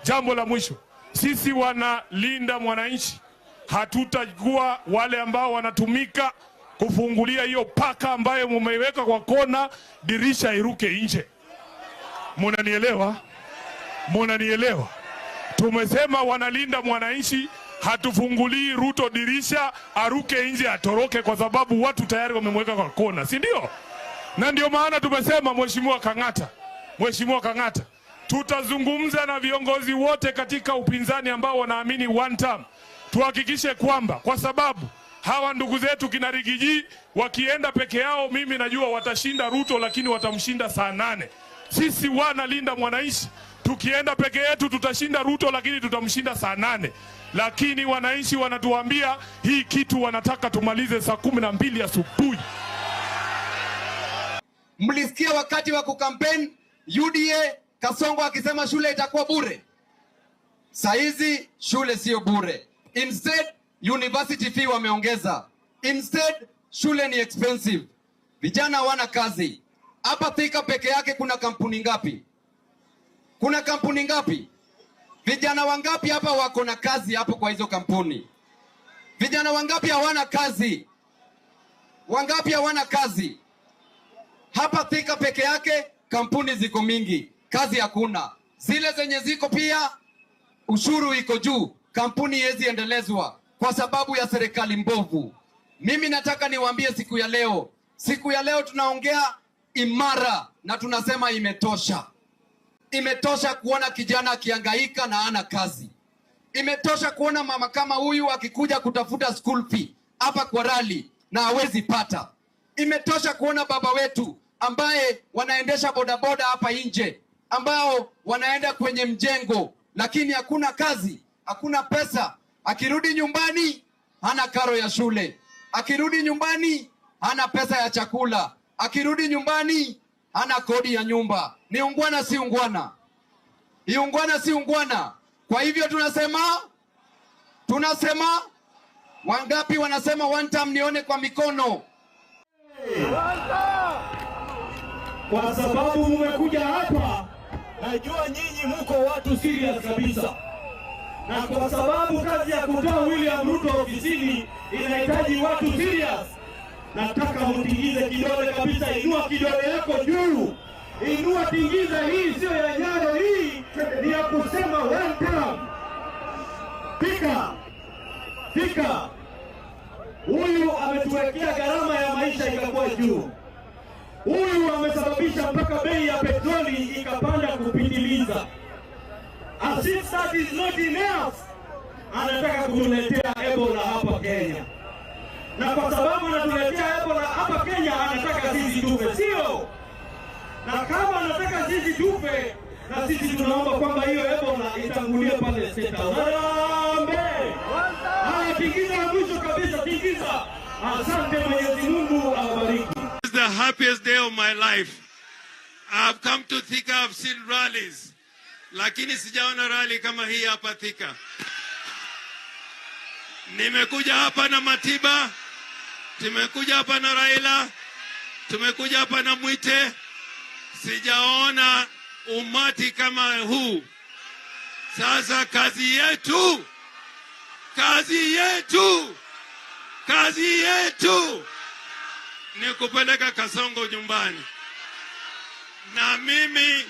jambo la mwisho, sisi wanalinda mwananchi, hatutakuwa wale ambao wanatumika kufungulia hiyo paka ambayo mumeiweka kwa kona, dirisha iruke nje. Munanielewa? Munanielewa? Tumesema wanalinda mwananchi, hatufungulii Ruto dirisha aruke nje atoroke, kwa sababu watu tayari wamemweka kwa kona, si ndio?
Na ndio maana tumesema Mheshimiwa Kang'ata, Mheshimiwa Kang'ata, tutazungumza na viongozi wote katika upinzani ambao wanaamini one term, tuhakikishe kwamba, kwa sababu hawa ndugu zetu kina Rigiji wakienda peke yao, mimi najua watashinda Ruto, lakini watamshinda saa nane. Sisi wana Linda Mwananchi tukienda peke yetu tutashinda Ruto, lakini tutamshinda saa nane. Lakini wananchi wanatuambia hii kitu wanataka tumalize saa 12 asubuhi.
Mlisikia wakati wa kukampeni UDA Kasongo akisema shule itakuwa bure. Saizi shule sio bure. Instead university fee wameongeza. Instead shule ni expensive. Vijana hawana kazi. Hapa Thika peke yake kuna kampuni ngapi? Kuna kampuni ngapi? Vijana wangapi hapa wako na kazi hapo kwa hizo kampuni? Vijana wangapi hawana kazi? Wangapi hawana kazi? Hapa Thika peke yake kampuni ziko mingi, kazi hakuna. Zile zenye ziko pia ushuru iko juu, kampuni haiwezi endelezwa kwa sababu ya serikali mbovu. Mimi nataka niwaambie siku ya leo, siku ya leo tunaongea imara na tunasema imetosha. Imetosha kuona kijana akihangaika na hana kazi. Imetosha kuona mama kama huyu akikuja kutafuta school fee hapa kwa rally na hawezi pata. Imetosha kuona baba wetu ambaye wanaendesha bodaboda hapa nje, ambao wanaenda kwenye mjengo, lakini hakuna kazi, hakuna pesa. Akirudi nyumbani hana karo ya shule, akirudi nyumbani hana pesa ya chakula, akirudi nyumbani hana kodi ya nyumba. Ni ungwana si ungwana? Ni ungwana si ungwana? Kwa hivyo tunasema, tunasema wangapi wanasema one term? Nione kwa mikono.
Kwa sababu mmekuja hapa, najua nyinyi muko watu serious kabisa, na kwa sababu kazi ya kutoa William Ruto ofisini inahitaji watu serious, nataka mtingize kidole kabisa. Inua kidole yako juu, inua, tingiza. Hii sio ya Nyaro, hii ni ya kusema one term. Fika, fika. Huyu ametuwekea gharama ya maisha ikakuwa juu. Huyu amesababisha mpaka bei ya petroli ikapanda kupitiliza. As if that is not enough, anataka kutuletea Ebola hapa Kenya, na kwa sababu anatuletea Ebola hapa Kenya, anataka sisi tufe, sio? Na kama anataka sisi tufe, na sisi tunaomba kwamba hiyo Ebola itangulie pale State House. Harambee! Haya, tingiza ya mwisho kabisa, tingiza. Asante, Mwenyezi Mungu awabariki.
This is the happiest day of my life. I've come to Thika, I've seen rallies. Lakini sijaona rally kama hii hapa Thika. Nimekuja hapa na Matiba, tumekuja hapa na Raila, tumekuja hapa na Mwite. Sijaona umati kama huu. Sasa kazi yetu, kazi yetu, kazi yetu ni kupeleka Kasongo nyumbani. Na mimi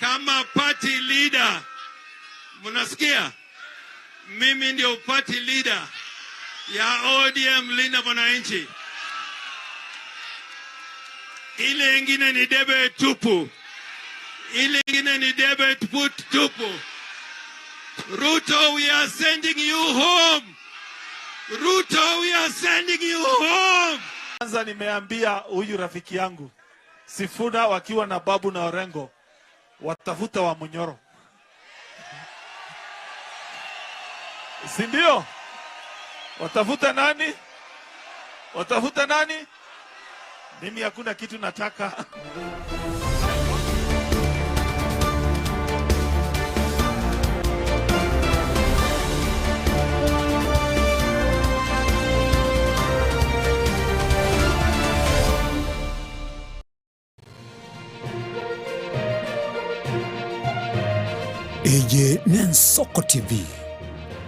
kama party leader, mnasikia? Mimi ndio party leader ya ODM Linda Mwananchi. Ile ingine ni debe tupu, ile ingine ni debe tupu tupu. Ruto, we are sending you home. Ruto, we are sending you home.
Kwanza nimeambia huyu rafiki yangu Sifuna wakiwa na Babu na Orengo watafuta wa Munyoro, si ndio? Watafuta nani? Watafuta nani? Mimi hakuna kitu nataka.
Eye n'Ensoko TV,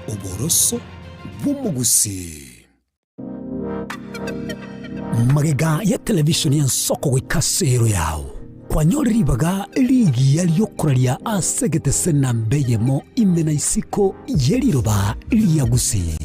oboroso bw'omogusii. Magega ya televishoni y'Ensoko goika ase ero yao, kwanyorire ribaga rigiya ri'okoraria ase egetese namba eyemo ime na isiko ye riroba ria Gusii.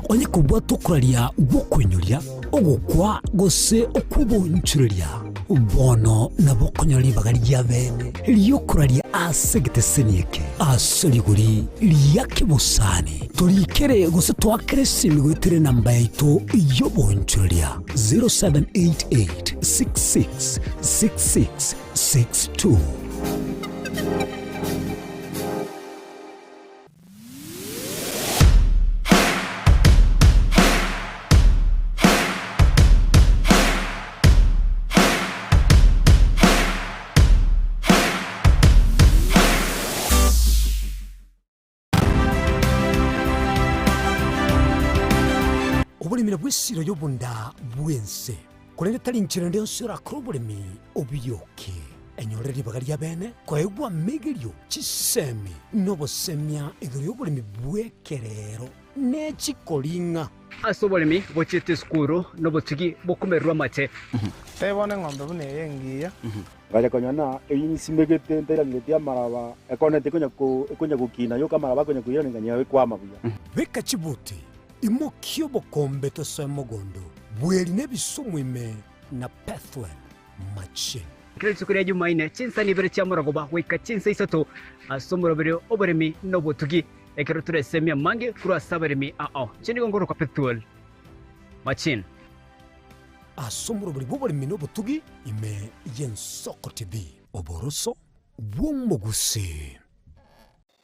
Onye kobwata okoraria gw'okoinyoria, ogokwa, gose okw'obonchoreria. Bono nabo okonyora ribaga ria bene ri'okoraria ase egeteseni eke ase rigori ria kebosani. Torikere gose toakere esimi goetera enamba yaito y'oboonchoreria 0788 66 66 62. Oboremi nabwo esiro y'obonda bw'ense, korende tari inchera ende yonsi orakore oboremi obiyoke. Enyorere ribaga ria bene koegwa amegerio, chisemi, na obosemia igoro y'oboremi bw'ekerero ne chikoring'a.
Ase oboremi bochiete esukuru na obotugi bokomererwa amache.
Tebia bono eng'ombe buna eye engiya.
Ngacha konyora ng'a eyio nsimegete ntairaneretie amaraba, ekoneti ekonya gokina yoka amaraba akonya koirana nganyora ekwama buya.
Beka chibuti, imokia obokombe tosoe mogondo, bweri nebisumu ime na Pethuel machine.
Kera rituko ria Jumaine, chinsani ibere chia morogoba goika chinsa isato ase omoroberio oboremi na obotugi, ekero toresemie amange korwa ase abaremi ao. Inche nigo nkorokwa Pethuel Machine.
Ase omoroberi bw'oboremi na obotugi ime y'Ensoko TV. Oboroso bw'omogusii.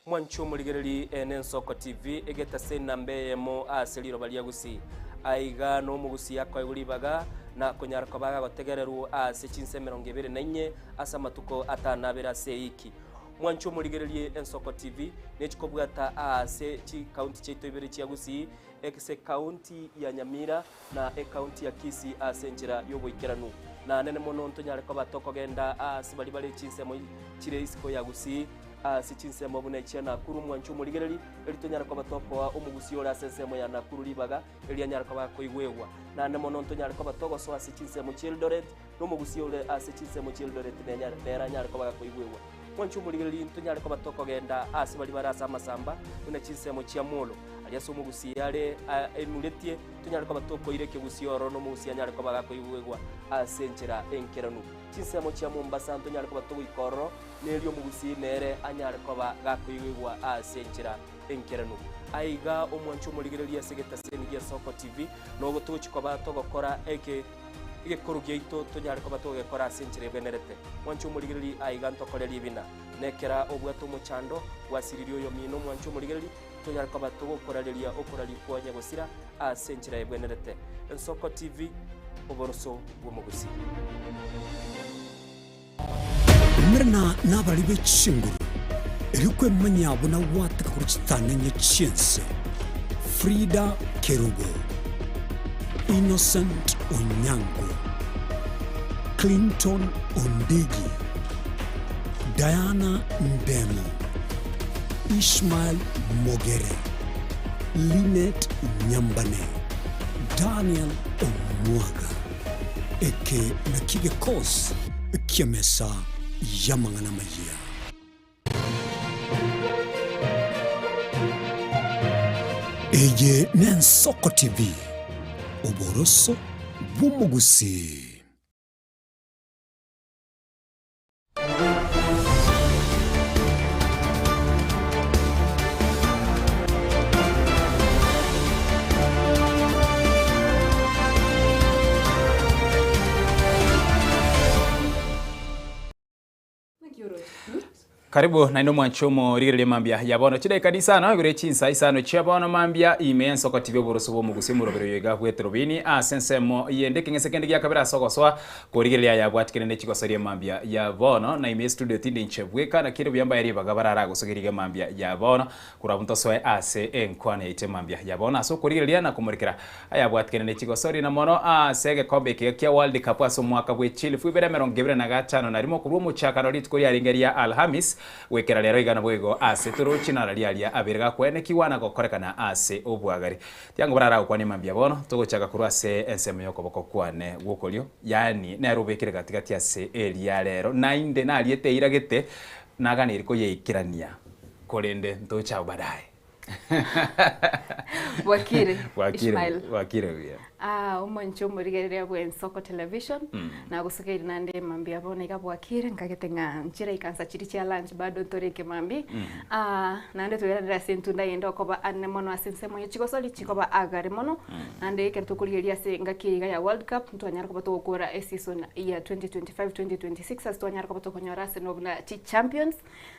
Mwanche omorigereri ene Ensoko TV egetase enamba eyemo ase riroba ria Gusii. Aiga nomogusii akoegwa ribaga na konyara koba agagotegererwa ase chinsa emerongo ebere na inye ase amatuko atano abere ase eiki. Mwanche omorigererie Ensoko TV nechikobwata aase chikaunti chiaito ibere chia Gusii ase ekaunti ya Nyamira na ekaunti ya Kisii ase enchera y'oboikeranu. Na nene mono ntonyare koba tokogenda aase baria bare chinsemo chire isiko ya Gusii, ase chinsemo buna echia Nakuru mwanche omorigereri, erio tonyare koba tokoa omogusii ore ase ensemo ya Nakuru ribaga, erio anyare koba akoigwegwa. Naende mono ntonyare koba togosoa ase chinsemo chi'Eldoret, na omogusii ore ase chinsemo chi'Eldoret nenyare nere anyare koba gakoigwegwa. Mwanche omorigereri ntonyare koba tokogenda aase baria bare ase amasamba, buna chinsemo chia Molo, aria ase omogusii are aimuretie, tonyare koba tokoira ekegusii ororo na omogusii anyare koba gakoigwegwa ase enchera enkeranu. Chinsemo chia Mombasa ntonyare koba togoika ororo, na erio omogusii nere anyare koba gakoigwegwa ase enchera enkeranu. Aiga omwanche omorigereria ase egetaseni gia Soko TV, nogo togochia koba togokora eke egekoro giaito tonyare koba togegekora ase enchera ebwenerete. Mwanche omorigereria aiga ntokore ribina. Nekera obwate omochando, gwasiririe oyomino omwanche omorigereria, tonyare koba togokorareria okoraria kwa nyagosira ase enchera ebwenerete. Ensoko TV, oboroso bw'omogusii.
Umerana nabari be chinguru, erio kwemanyia buna gwateka korwa chitang'ani chi'ense. Frida Kerubo, Innocent Onyango, Clinton Ondigi, Diana Ndemo, Ishmael Mogere, Linet Nyambane, Daniel Omwaga. Eke nakio gekosi ki'emesa y'amang'ana amayia. Eye n'Ensoko TV, oboroso bw'omogusii.
Karibu naende omwanchi omorigereria mambia ya bono chidaika isano igoro chinsa isano chia bono mambia ime y'ensoko TV oboroso bw'omogusi omorobero oyo iga bw'etorobini ase ensemo yende ekeng'ese kende gia kabere ase ogosoa Korigereria aya abwatikane ne chigosoria mambia ya bono, na ime y'estudio tindi inche bweka, naki ere buya mbae ribaga bararagosogerie iga mambia ya bono, korwa abwo ntosoe ase enkwana yaito mambia ya bono ase okorigereria na komorikera aya abwatikane ne chigosoria na mono ase egekombe eke kia World Cup ase omwaka bwe chilifu ibere emerongo ebere na gatano na rimo korwa omochakano rituko riarenge ria Alhamis goikera rero iga naboigo ase torochi nararia aria abere gakoenekigwa na gokorekana ase obwagare. Tiango bararagokwanie mambia bono, togochaka korwa ase ensemo y'okoboko kwane gw'okorio, yaani nere obekire gati-gati ase eria rero, naende nariete eira gete, naganeiri koyeikerania, korende ntoche agwo baadaye.
Bwakire,
Bwakire,
Ishmael.
bwakire buya.
Ah, omonche omorigereria bw'Ensoko Television, nagosukeire naende mambia bono iga bwakire, nkagete ng'a nchire ikansa chiria chia lunch bado ntore ekemambia. Ah, naende toiranere ase entunda eyende okoba ane mono ase ensemo ye chigosori chikoba agare mono, naende ekero tokorigereria ase engaki eye iga ya World Cup, ntwanyara koba togokora eseason ya 2025-2026 ase twanyara koba tokonyora Arsenal buna chichampions.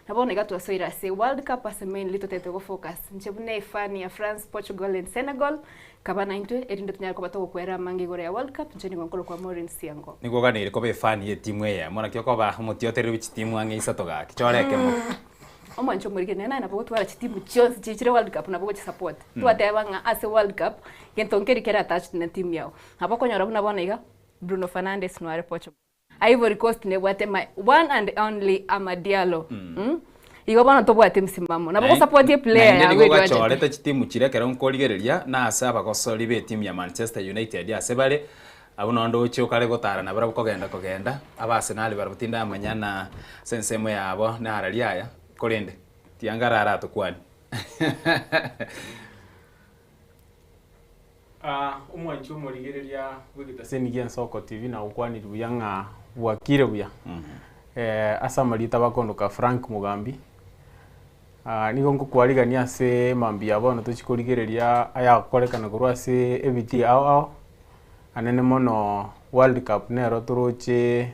Na bono iga twasoire ase World Cup ase mainly totagete gofocus inche buna efan ya France, Portugal and Senegal, Kaba naintwe, erinde tonyare koba togokwera amange igoro ya World Cup, inche nigo nkorokwa Maureen Siango.
Nigo oganeire koba efani y'etimu eyemo, naki okoba omotiotereri bwe chitimu ang'e isato gaki, chora ekemo.
Omwancho omorikire nere nabo ogotwara chitimu chionsi chichire World Cup nabo ogochisupport. Twateba ng'a ase World Cup, gento nkeri kere attached na etimu yago. Nabo okonyora buna bono iga, Bruno Fernandes noare Portugal. Ivory Coast nebwate my one and only Amad Diallo mm igo bono tobwate msimamo nabo gosupport eplayer
Naende
yago
nigo
erio anchete.
gachorete chitimu chiria ekero nkorigereria na ase abagosori b'etimu ya Manchester United ase bare, abwo nonde oche okare gotara nabarabwo kogenda kogenda, aba Arsenal barabwo tindamanya na ase ensemo yabo narari aya, korende tianga araratokwani.
Omwanchi omorigereria bw'egetaseni gi'Ensoko TV nagokwaniri buya ng'a bwakire buya. Ase amarieta bakondoka Frank Mugambi, nigo ngokwarigania ase mambia ya bono tochie korigereria ayagokorekana korwa ase ebitii ao ao, anene mono World Cup nero toroche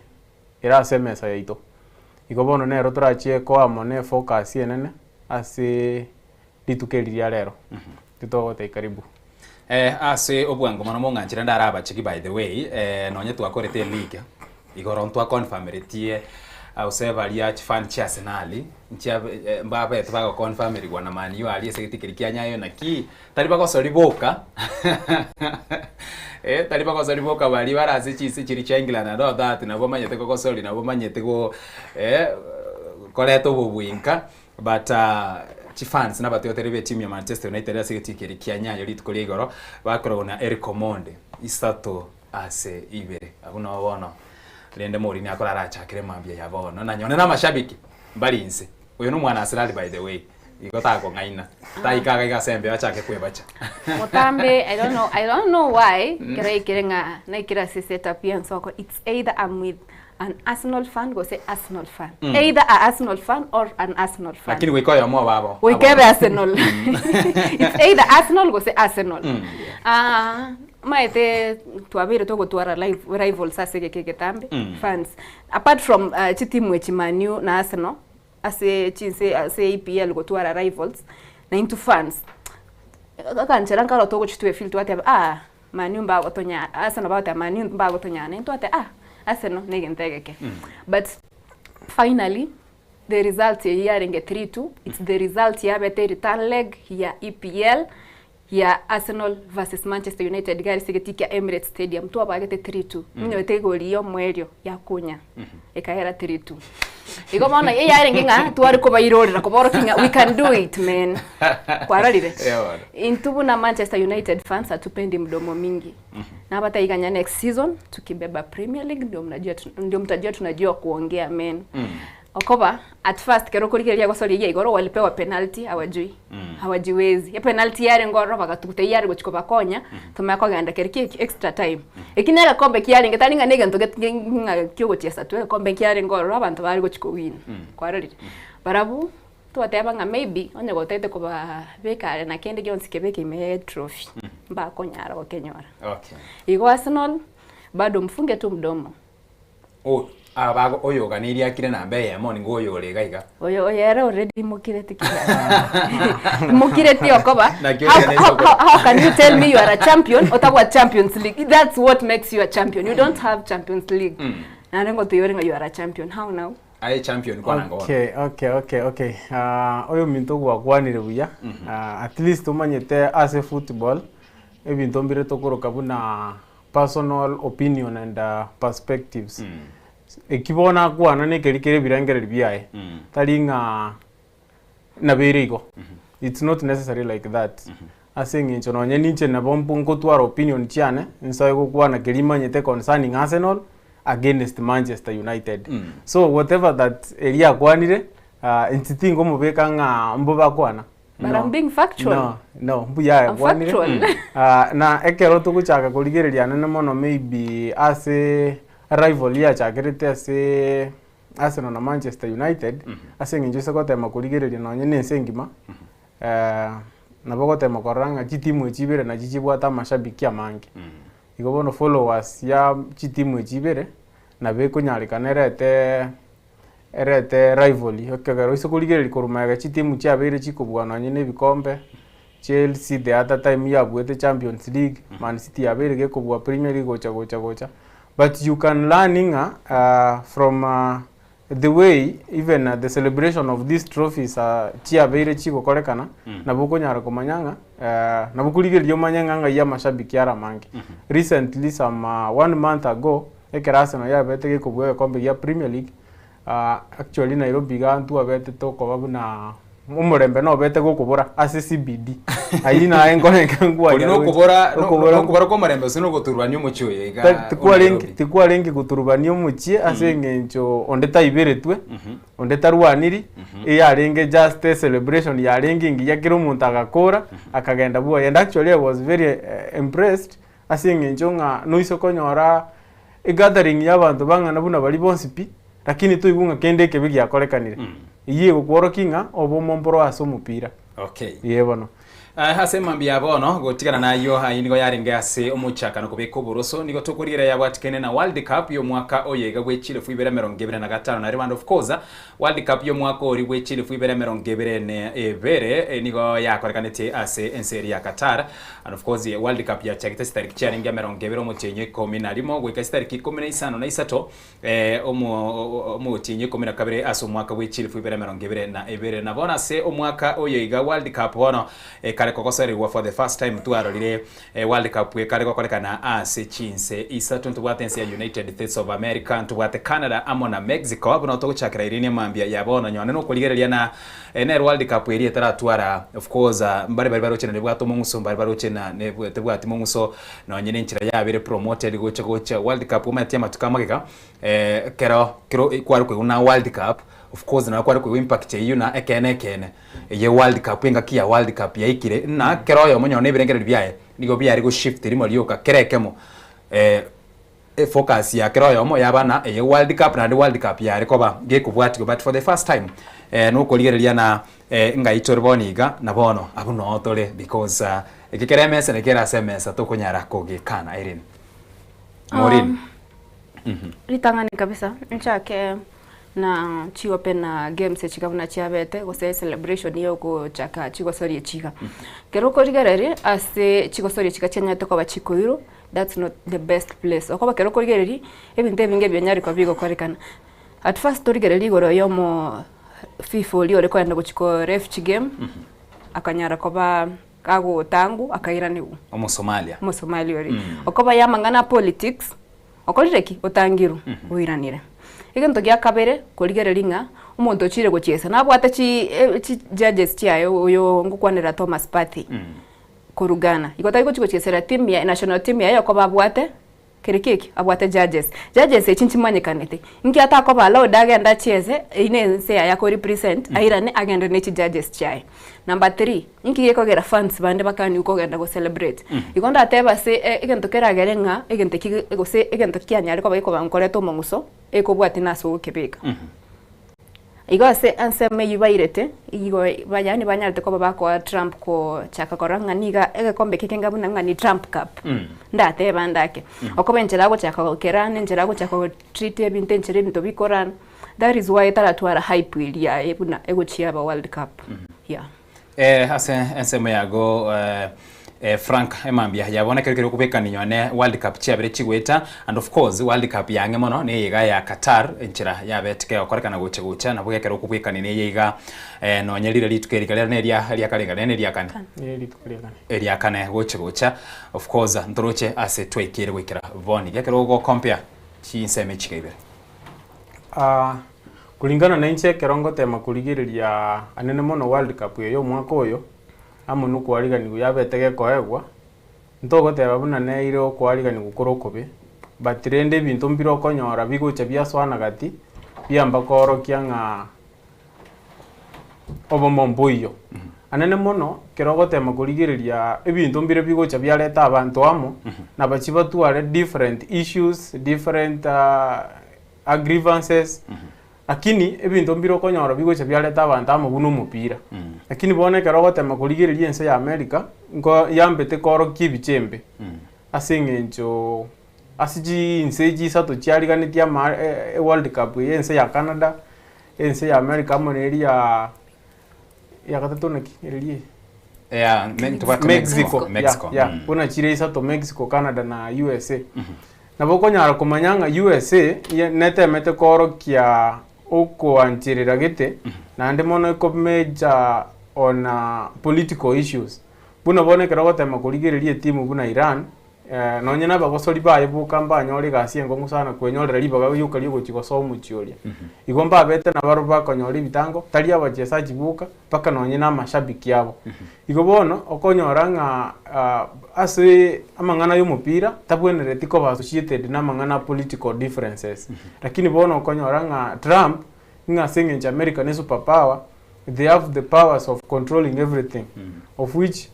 ere ase emesa yaito. Igo bono nero torachie koa mono efocus enene ase rituko eri ria rero. Titogotebia karibu.
Eh, ase obwango mono mong'anchire ndare abachegi by the way, eh, nonye twakorete eleague, igoro ntwaconfirmeretie gose baria chifan chia Arsenal, nchia eh, mbabete bagoconfirmerigwa na Man U aria ase egeti keria kia Nyayo naki, tari bagosori boka eh, tari bagosori boka baria bare ase chinse chiria chia England and all that, nabo bamanyete kogosori, nabo bamanyete go eh, koreta obobwinka. But chifans nabatiotereri b'etimu ya Manchester United ase egetii keria kia Nyayo rituko ria igoro bakoragwa na Eric Omondi isato ase ibere. Abwo nabo bono rende Mourinho akore arachakere mambia ya bono na nyone namashabiki mbari inse. Oyo nomwana Arsenal by the way igo takong'aina taika iga iga ase embeo achake kwebacha.
Motambe I don't know I don't know why kero yaikire ng'a naikire ase setup ya ensoko it's either I'm with An Arsenal fan gose Arsenal fan.
Mm.
Either a Arsenal fan or an Arsenal fan.
Lakini goika oyomo obabo.
Goika ebe Arsenal. It's either Arsenal gose Arsenal. Ah, maete twabeire togotwara live rivals ase egeka egetambe
Mm.
fans. Apart from uh, chitimu echi Man U na Arsenal ase chinse ase EPL gotwara rivals na intwe fans aganchera nkaro togochitwa efeel twateba ah Man U mbagotonya Arsenal bagoteba Man U mbagotonyana intwe twateba ah Arsenal na egento egeke but finally the result eyio yarenge 3-2 it's the result yabete return leg ya EPL ya Arsenal versus Manchester United iga ase egetii kia Emirates Stadium twabagete 3-2 monyorete egori ya omoerio yakonya ekagera 3-2 igo bono eyarenge ng'a tware kobairorera koborokia ng'a we can do it man kwarorire Intwe buna Manchester United fans hatupendi mdomo mingi. Nabataiga next season tukibeba Premier League ndio mnajua ndio mtajua tunajua kuongea men. Okoba at first kero okorigereria gosoria iga igoro walipewa penalty hawajui. Hawajiwezi. E penalty yare ngoro bagatuguta eyare gochi kobakonya tomanye kogenda keri ki extra time. Eki na egekombe kiarenge tari ng'a na egento ng'a kiogochiesa tu egekombe nkiarenge ororo abanto bare gochi kowin. Kwarorire. Barabwo Twateba ng'a maybe onye gotagete kobabeka are na kende gionsi kebeke ime ye trophy mbakonyara gokenyora.
Okay.
Igo Arsenal bado mfunge tu mdomo.
O- aba oyo oganeirie akire namba eyemo nigo oyo ore iga iga.
Oyo oyo ere already mokireti kiya. Mokireti okoba.
Naki
How,
oganeirie
how,
okoba.
how, how can you tell me you are a champion otabwa Champions League? That's what makes you a champion. You don't have Champions League. Naende ngotoyore ng'a you are a champion. How now?
Aye champion kwana ngono.
Okay, okay, okay, okay. Ah, oyominto gwakwanire buya. Ah, at least omanyete ase football ebinto mbire tokoroka buna personal opinion and uh, perspectives. Eki bono akwana nekeri kere ebirengererio biaye. Tari ng'a nabeire igo. It's not necessary like that. Ase eng'encho nonye ninche nabo mbo ngotwara opinion chiane, nsoe gokwana keria manyete concerning Arsenal against Manchester United. So whatever that eria akwanire, ah, inche tingomobeka ng'a mbobe akwana.
But
No.
I'm being factual.
No, no, mbuya
I'm
ekwanire.
factual.
Ah, na ekero togochaka korigereria anene mono maybe ase rivalry yachakerete ase Arsenal na Manchester United, ase eng'encho ase gotema korigereria nonye na ense engima, eh, nabo ogotema korora ng'a chitimu echi ibere nachi chibwate amashabiki amange. Igo bono followers ya chitimu echi ibere, nabo ekonyarekana erete erete rivalry, ekegera ase korigereria korwa magega chitimu chiabeire chikobua nonye na ebikombe, Chelsea the other time yabuete Champions League, Man City yabeire gekobua Premier League gocha gocha gocha, but you can learn ng'a from the way even the celebration of these trophies chiabeire chigokorekana, nabo okonyara komanya ng'a nabo okorigereria omanye ng'a ng'ai amashabiki are amange. Recently some one month ago, ekero Arsenal yabete gekobua egekombe gia Premier League, actually Nairobi iga ntwabete tokoba buna omorembe nobete gokobora ase CBD. Ayio naye nkorenge
Ori nokobora nokobora kwa omorembe gose nogoturubania omochie oyo iga o
Tikwarenge
Nairobi?
tikwarenge goturubania omochie ase eng'encho onde taiberetwe, onde tarwaniri, eyarenge just a celebration yarenge engiya kera omonto agakora, akagenda bwoye. And actually I was very impressed ase eng'encho ng'a noise konyora egathering ya abanto bang'ana buna baria bonsi pi, lakini toigwe ng'a kende ekebe giakorekanire. Eyio egokworokia ng'a obomo mboro ase omopira.
Okay.
Ee bono.
Ase mambia bono, gotigana nayio ayio nigo yarenge ase omochakano kobeka oboroso, nigo tokorigereria yabwatikene na World Cup y'omwaka oyo iga bwe chilifu ibere emerongo ebere na gatano na rimo and of course World Cup y'omwaka oria bwe chilifu ibere emerongo ebere na ebere nigo yakorekanete ase ense eria ya Qatar and of course World Cup yachagete chitariki chiarenge emerongo ebere omotienyi o ikomi na rimo goika chitariki ikomi na isano na isato Omotienyi ikomi na kabere ase omwaka bwe chilifu ibere emerongo ebere na ebere. Na bono ase omwaka oyo iga World Cup bono ekare kogosorigwa for the first time twarorire World Cup ekare gokorekana ase chinse isato ntobwate ense ya United States of America, ntobwate Canada amo na Mexico buna togochakera Irene mambia ya bono nyone nokorigereria na nere World Cup eria etaratwara of course mbare baria baroche na nebwate omong'uso mbare baroche na tebwati mong'uso Nonye nenchera yabere promoted gocha gocha world cup omanyete amatuko amagega ekero kero kware koigwa na world cup of course nabo kware koigwa impact eywo na ekeene ekeene eye world cup engaki ya world cup yaikire na kera oyomo onye nebirengererio biaye nigo biare go shift rimo rioka kera ekemo efocus ya kera oyomo yaba na eye world cup naende world cup yare koba gekobwatigwa but for the first time nokorigereria na Ng'ai tore bono iga, na bono abwo noo tore because eke kere emesa na kere ase emesa tokonyara kogekana Irene. Maureen.
Ritang'ani kabisa nchake na chiopener games echi iga buna chiabete gose celebration ya ogochaka chigosoria echi iga. Ekero okorigereria ase chigosoria echi iga chianyarete koba chikoirwa that's not the best place. Okoba ekero okorigereria ebinto ebinge ebinyare koba bigokorekana. At first torigereria igoro ya omo FIFA oria ore kogenda gochia ko ref chigame, akanyara koba gagotangwa akairanigwa.
Omosomalia.
Omosomalia oria. Okoba ya amang'ana a politics, okorire ki? Otangirwe, oiranire. Egento gia kabere, korigereria ng'a omonto ochire gochiesa nabwate chi chi judges chiaye oyo ngokwanera Thomas Partey, korwa Ghana. Igo tari gochia gochiesera team yaye national team yaye okoba abwate Kere ki eki? Abwate judges. Judges echi nchimanyekanete. Inki atakoba allowed agende achiese, eyio ne ense yaye ako represent, airane agende ne chijudges chiaye. Number three, inki gekogera fans bande bakaniwa kogenda go celebrate? Igo ndatebe ase egento keragere ng'a egento eki gose egento kianyare koba gekoba nkoreta omong'uso, ekobwatia nase ogokebeka. Igo ase ensemo eyio bairete, igo ba yaani banyarete koba bakoa Trump kochaka korora ng'a niga egekombe eke kenga buna ng'a ni Trump cup. Ndateba ande ake. Okoba enchera agochaka gokera, na enchera agochaka go treat ebinto enchera ebinto bikorana, that is why taratwara hype eria yaye buna egochia aba world cup, yeah.
Ase ensemo yago Frank emambia yabo nekero keria okobekania nyone World Cup chiabere chigoeta and of course World Cup yang'e mono neye iga ya Qatar enchera yabete kegokorekana gocha gocha nabo gekero okobwekania neye iga nonye rire rituko eri riria neria riakare iga rende riakane eriakane gocha gocha of course ntoroche ase twaikeire goikera bono iga ekero ogo compare chinsemo echi iga ibere.
Kulingana nainche ekero ngotema korigereria anene mono World Cup eye y'omwaka oyo, amo nokoariganigwa yabete gekoegwa, ntogoteba buna neire okoariganigwa kore okobe, but rende ebinto mbire okonyora bigocha biasoana gati, biamba koorokia ng'a obomo mboiyo. Anene mono, ekero ogotema korigereria ebinto mbire bigocha biareta abanto amo, na bachie batware different issues, different grievances, lakini ebinto mbire okonyora bigocha biareta abanto amo buna omopira. Lakini bono ekero ogotema korigereria ense ya America, nko yambete koorokia ebicha embe, ase eng'encho ase chinse echi isato chiariganetie ama eworld cup eye ense ya Canada, ense ya America amo na eria ya ya gatato naki ereria eye?
Yeah, me- tobwate Mexico.
Mexico,
Mexico.
Yeah, yeah. Buna chire isato Mexico, Canada na USA. Nabo okonyara komanya ng'a USA ye- netemete koorokia okoancherera gete naende mono eko major on political issues. Buna bono ekero ogotema korigereria etimu buna Iran, Nonye nabagosori baye boka mbanyore egasi enkong'u sana kwenyorera ribaga rioka riogochia gosoa omochie oria. Igo mbabete nabarobwo bakonyora ebitango, tari abachesaji boka, mpaka nonye na amashabiki abo. Igo bono, okonyora ng'a ase amang'ana y'omopira, tabwenereti koba associated na amang'ana a political differences. Lakini bono okonyora ng'a Trump, ng'a ase eng'encho America ne super power, they have the powers of controlling everything, of which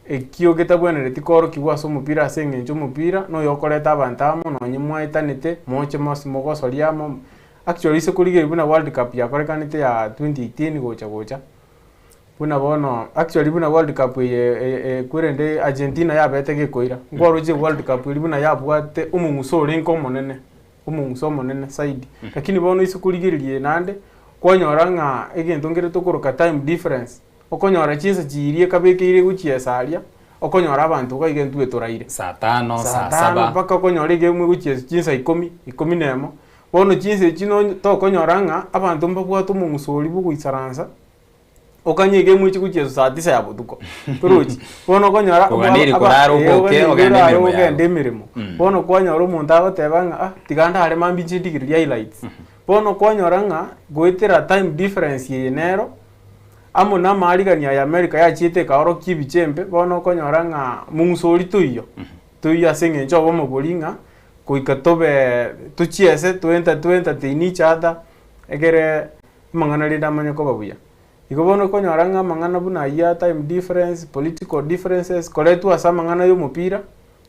Ekio getabwenereti koorokigwa ase omopira ase engencho omopira noyokoreta abanto amo nonye mwaetanete moche mos mogosoria amo actually ase korigereria buna world cup yakorekanete ya 2018 gocha gocha buna bono actually buna world cup eye eye ekwerende Argentina yabete gekoira nkwaroche world cup eria buna yabwate omong'uso orenge omonene omong'uso omonene zaidi lakini bono ase korigereria naende kwanyora ng'a egento nkere tokoroka time difference. Okonyora chinsa chiria ekabekeire gochiesa aria, okonyora abanto iga iga intwe toraire.
Saa tano,
Saa
saa
tano,
saba.
mpaka okonyora iga emwe gochiesa chinsa ikomi, ikomi na emo. Bono chinsa echi nonye tokonyora ng'a abanto mbabwate omong'uso oria bwogoisaransa, okanye iga emwe echi gochiesa saa tisa ya botuko, torochi. Bono okonyora
Oganeiri korara
eh,
oboke,
oganeiri
ogende
orare
emeremo yago.
ogende emeremo. Bono kwanyora omonto agoteba ng'a ah, tiga ndare mambia inche ndigererie highlights. Bono kwanyora ng'a goetera time difference eye nero, Amo namaarigania aya Amerika yachiete ekaorokia ebichembe, bono okonyora ng'a mong'uso oria toiyo, toiyo ase eng'encho obomo boria ng'a goika tobe tochiese toenta to entertain each other, egere amang'ana rende amanye koba buya. Igo bono okonyora ng'a amang'ana buna ayio a time difference, political differences, koretwa ase amang'ana ya omopira,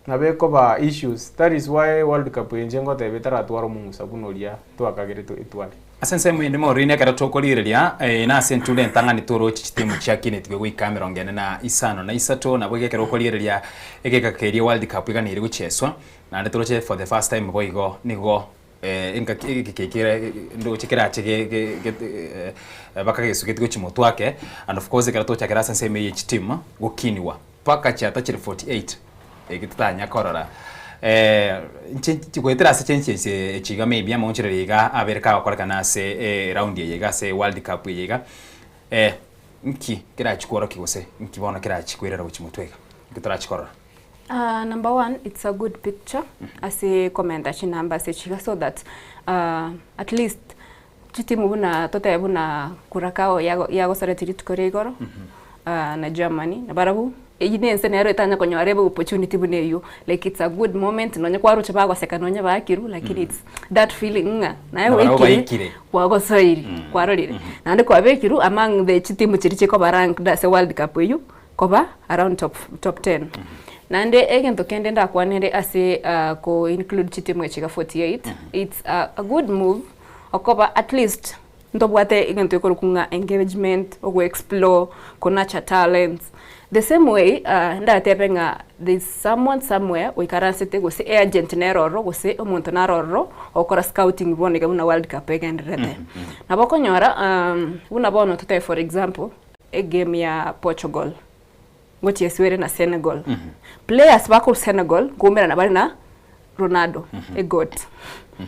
nabo ekoba issues. That is why world cup eye inche ngoteba etaratware omong'usa buna oria twakagerete etware.
Ase ensemo ende Maureen ekero tokorigereria eh, na ase entundo entang'ani toroche chitimu chiakinetwe goika emerongo ene na isano na isato nabo iga ekero okorigereria egeka keria World Cup iga nere gocheswa naende toroche for the first time boigo nigo eh, engaki egeka eke kere ndoche kerache ge ge ge bakagesugetie gochia motwe ake and of course ekero tochakera ase ensemo eye chitimu gokiniwa Mpaka chiatachire 48 eki totanya korora eh, inche goetera ase chenchesi echi iga maybe amaonchoreria iga abere kagokorekana ase eround eye iga ase world cup eye iga eh, nki kerachi kworokia gose nki bono kerachi koirera gochia motwe iga nki torachi korora?
Uh, number one, it's a good picture ase komenta chinamba ase chiga so that uh, at least Chitimu buna totebe buna Curacao yagosaretie rituko ria igoro na Germany na barabwo eyio ne ense nero etanya konyora ebe opportunity buna eyio like it's a good moment nonye kwaroche bagoseka nonye baakirwe lakini it's that feeling ng'a naye
Na barabwo
waikire
baikire.
kwagosoiri kwarorire naende kwabekirwe among the chitimu chiria chikoba ranked ase world cup eyio koba around top top ten. Naende egento kende ndakwanere ase ko include chitimu echi iga 48 it's a good move Okoba at least ntobwate egento gekorokwa ng'a engagement, ogo explore, ko nurture talents. The same way ndatebe ng'a there is someone somewhere oikaransete gose eagent nere ororo gose omonto nare ororo ogokora scouting bono iga buna world cup egendererete. Nabo okonyora buna bono totebe for example, egame ya Portugal ngochia eswere na Senegal. Players ba korwa Senegal nkoumerana bare na Ronaldo, e goat.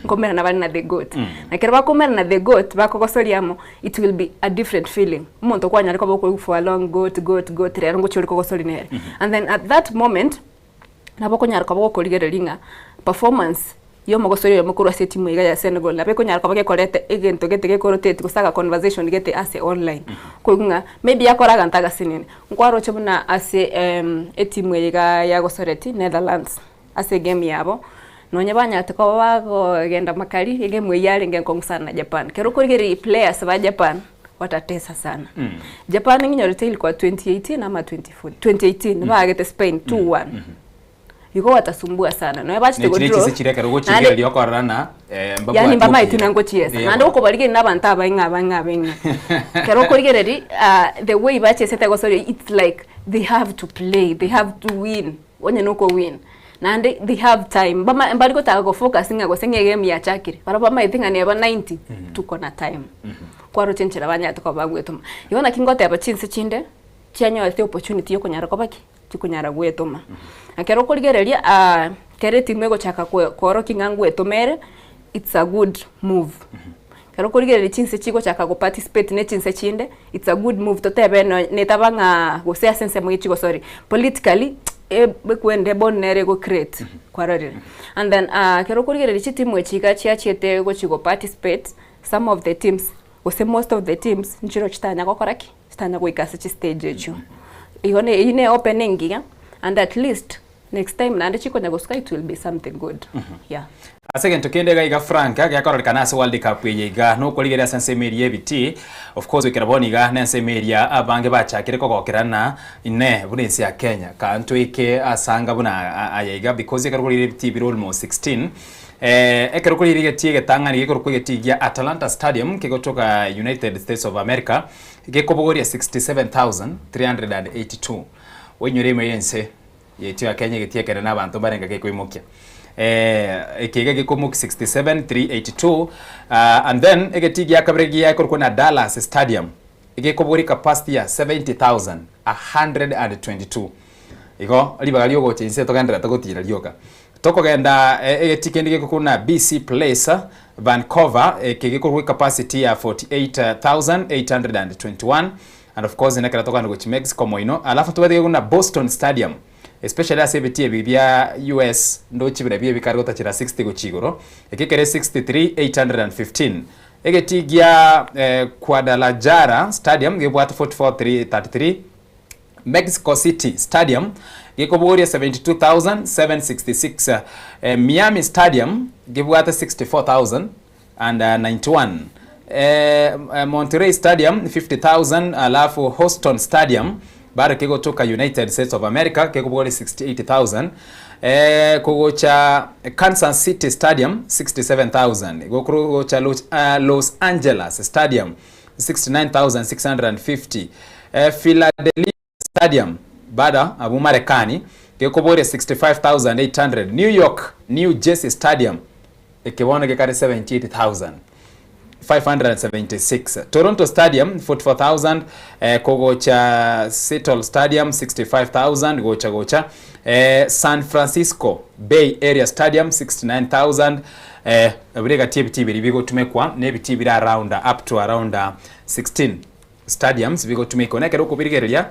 Nkoumerana bare na the goat. Na ekero bakoumerana na the goat bakogosoria amo, it will be a different feeling. Omonto kwanyare koba okoigwa for a long goat goat goat rero ngochia ore kogosoria nere. And then at that moment, nabo okonyara koba gokorigereria ng'a performance ya omogosori oyomo korwa ase etimu iga ya Senegal nabo ekonyara koba gekoreta egento gete gekorotate gose aga conversation gete ase online. Koigwa ng'a maybe akore aganto agasinini. Nkwaroche buna ase etimu eye iga yagosoreti Netherlands ase egame yabo, nonye banyarete koba bagogenda makari, egame eyio yarenge enkong'u sana na Japan. Ekero okorigereria players ba Japan. Watatesa sana. Japan ng'inyorete ilikuwa 2018 ama 2014 2018 baagete Spain 2-1. Igo watasumbua sana. Nonya bachete
Nechire
go draw.
chise chire ekero
Naende-
ogochigereria okorora na eh, mbabwate
Yani mbamaete
obuya.
na ngochiesa.
Eh,
Naende okobarigereria na abanto abaing'a abaing'a abaing'a. Ekero okorigereria ah, the way bachesete gosoria it's like they have to play, they have to win. Onye na okowin. Naende they have time. Mbama mbari gotaka go focus ng'a gose ng'a egame yachakire. Barabwo bamaete ng'a neba 90, tuko na time. Kwaroche enchera banyarete koba bagwetoma. Igo naki ngoteba chinse chinde, chianyorete opportunity ya okonyara koba ki? Chikonyara gwetoma. Ekero okorigereria kera etimu egochaka koorokia ng'a ngwetoma ere, it's a good move. Ekero okorigereria chinse chigochaka go participate ne chinse chinde, it's a good move totebe nonya netaba ng'a gose ase ensemo ye chigosori, politically ekwende bond nere ego create kwarorire. And then ekero okorigereria chitimu echi iga chiachete gochi go participate, some of the teams gose most of the teams nchiro chitanya gokora ki? Chitanya goika ase chistage echio. Igo ne eyio ne open engiya and at least next time naende chikonya gosuka it will be something good yeah.
Ase egento kende iga iga Frank geakororekana ase World Cup eye iga nokorigereria ase ensemo eria y'ebitii of course goikera bono iga nensemo eria abange bachakire kogokerana inee buna ense ya Kenya kantoike ase anga buna aya iga because ekero okorigereria ebitii bire almost 16 Ekero kore egetii egetang'ani gekorokwa egetii gia Atlanta Stadium kegotoka United States of America gekobogoria 67,382. Oinyore ime y'ense yaito ya Kenya egetii ekenene abanto mbarenge gekoimokia. Eke iga gekoimokia 67,382 and then egetii gia kabere giakorokwa na Dallas Stadium gekobogoria capacity ya 70,122. Igo ribaga riogocha inse togendererete gotiira rioka. Tokogenda egetii kende gekorokwa buna BC Place, Vancouver, eke gekorokwa ecapacity ya 48,821 and of course nekero tokogenda gochia Mexico moino. Alafu tobwate buna Boston Stadium, especially ase ebitii ebi bia US ndochi buna ebi ebikare gotachera 60 gochia igoro, eke kere 63,815. Egetii gia Guadalajara Stadium gebwate 44,333. Mexico City Stadium gekobogoria 72,766, Miami Stadium gebwate 64,091, Monterrey Stadium 50,000 alafu Houston Stadium bado kegotoka United States of America kekobogoria 68,000, kogocha Kansas City Stadium 67,000, gokogocha Los Angeles Stadium 69,650, Philadelphia Stadium bada abwo Marekani gekoboria 65,800, New York New Jersey Stadium eke bono gekare 78,576, Toronto Stadium 44,000, kogocha Seattle Stadium 65,000 gocha gocha, San Francisco Bay Area Stadium 69,000, Buna egati y'ebitii biria bigotumekwa nebitii bire around up to around 16 stadiums bigotumekwa. Na ekero okobirigereria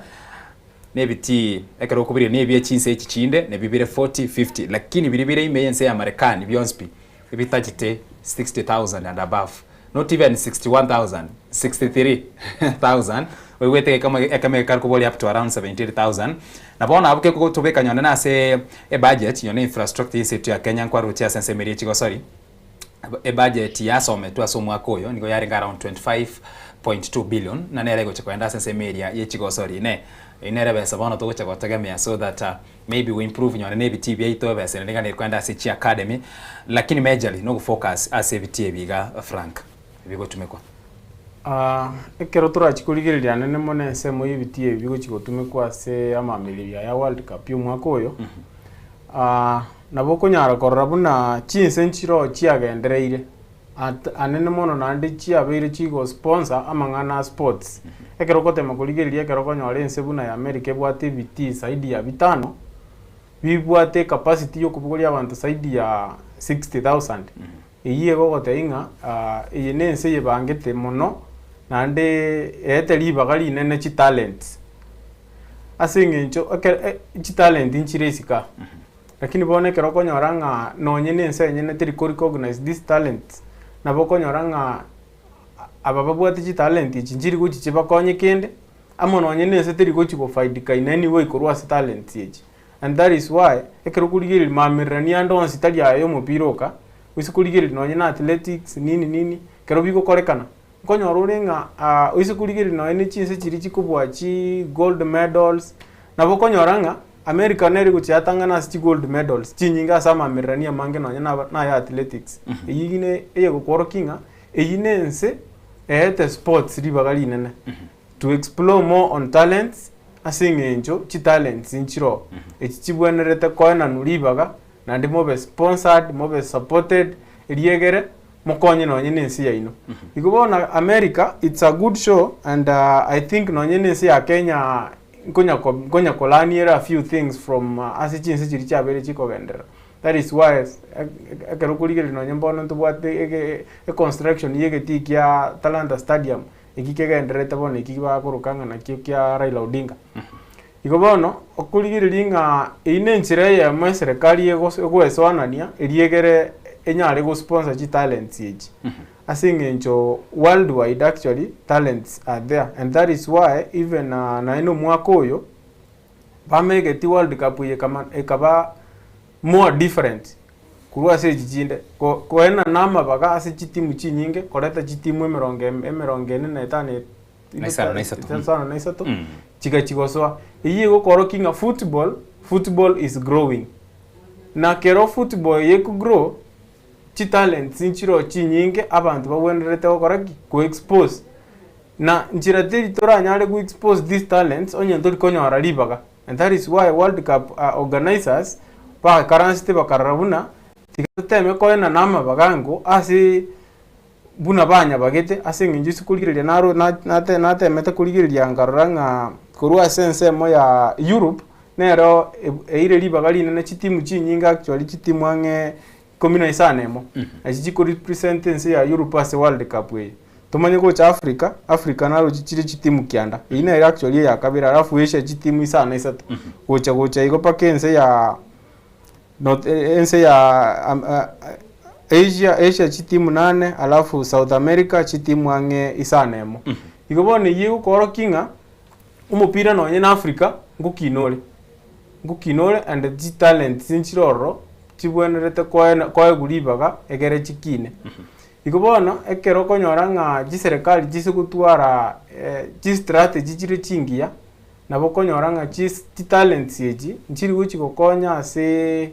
nebitii ekero okobirigereria nebie chinse echi chinde nabio bire 40, 50 lakini biria bire ime y'ense ya Marekani bionsi pi ebitachete 60,000 and above not even 61,000, 63,000 oigwete gekamo ekemo gekare koboria up to around 78,000 na bono abwo kegotobeka nonye na ase ebudget nonye na infrastructure y'ense yaito ya Kenya nkwaroche ase ensemo eria chigosori, ebudget yasometwe ase omwaka oyo nigo yarenge around 25.2 billion na nere egocha kogenda ase ensemo eria ye chigosori ine eyio nere ebesa bono togocha gotegemea so that maybe we improve nonye na ebitii biaito ebesa ere niga kogenda ase chiacademy lakini majorly nogofocus ase ebitii ebi iga Frank ebigotumekwa.
Ekero torachie korigereria anene mono ensemo y'ebitii ebi bigochia gotumekwa ase amamererio aya World Cup y'omwaka oyo, nabo okonyara korora buna chinse nchiroo chiagendereire at anene mono naende chiabeire chigo sponsor amang'ana a sports. Ekero ogotema korigereria ekero okonyora ense buna ya America ebwate ebitii zaidi ya bitano, bibwate ecapacity ya okobogoria abanto zaidi ya 60,000. Eyio egogotebia ng'a eye nense eyebangete mono naende eete ribaga rinene chitalents. Ase eng'encho ekero chitalent nchire isiko aa, lakini bono ekero okonyora ng'a nonye na ense enyene teri ko recognize these talents, nabo okonyora ng'a aba babwate chitalent echi nchiri gochi chibakonye kende, amo nonye na ense teri gochi gofaidika in any way korwa ase talents echi. And that is why ekero okorigereria mamererania ande onsi tari aya ya omopira oka, gose korigereria nonye na athletics nini nini, ekero bigokorekana, Nkonyora ore ng'a oise korigereria nonye ne chinse chiria chikobua chi gold medals, nabo okonyora ng'a America nere egochia yatang'ana ase chi gold medals chinyinge ase amamererania amange nonye na na aya athletics. Eyio ne eyegokworokia ng'a eyio na ense eete sports ribaga rinene to explore more on talents ase eng'encho chitalents nchiroo echi chibwenerete koenanwa ribaga naende mobe sponsored, mobe supported, eriegere mokonye nonye na ense yaino. Igo bono America it's a good show and I think nonye na ense ya Kenya nkonya ko nkonya kolaniera a few things from ase chinse chiria chiabeire chikogenderera. That is why ekero okorigereria nonye bono ntobwate ege econstruction ya egetii kia Talanta Stadium, eki kegendererete bono eki bakoroka ng'a nakio kia Raila Odinga. Igo bono, okorigereria ng'a eyio nenchera eyemo eserekari egos egoesoanania eria egere enyare gosponsor chitalents echi. Ase eng'encho worldwide actually talents are there and that is why even naende omwaka oyo, bamegeti world cup eye ekama ekaba more different korwa ase echi chinde. Ko koenana amabaga ase chitimu chinyinge, koreta chitimu emerongo emerongo ene na etano
Na isano na isato.
isano na isato chigachi gosoa. Eyio egokorokia ng'a football, football is growing. Na kero football eye ekogrow, chitalents nchiroo chinyinge abanto babwenerete gokora ki? Koexpose. Na nchera teri toranyare goexpose these talents onye ntori konyora ribaga. And that is why World Cup organizers bagakaransete bakarora buna tiga toteme koenana amabaga ango ase buna banyabagete, ase eng'encho ase korigereria naro nate natemete korigereria nkarora ng'a korwa ase ensemo ya Europe, nero eire ribaga rinene chitimu chinyinge actually chitimu ang'e ikomi na isano emo, nachi chikorepresent ense ya Europe ase world cup eye. Tomanye gocha Africa, Africa naroche chire chitimu kianda, eyio nere actually eya kabere alafu Asia chitimu isano na isato, gocha gocha igo mpaka ense ya North ense ya Asia, Asia chitimu nane alafu South America chitimu ang'e isano emo. Igo bono eyio egokorokia ng'a omopira nonye na Africa ngokina ore, ngokina ore and chitalents nchire ororo chibwenerete koena koegwa ribaga egere chikine. Igo bono ekero okonyora ng'a chiserekari chise gotwara chistrategy chire chingiya. Nabo okonyora ng'a chis chitalents echi nchiri gochi gokonya ase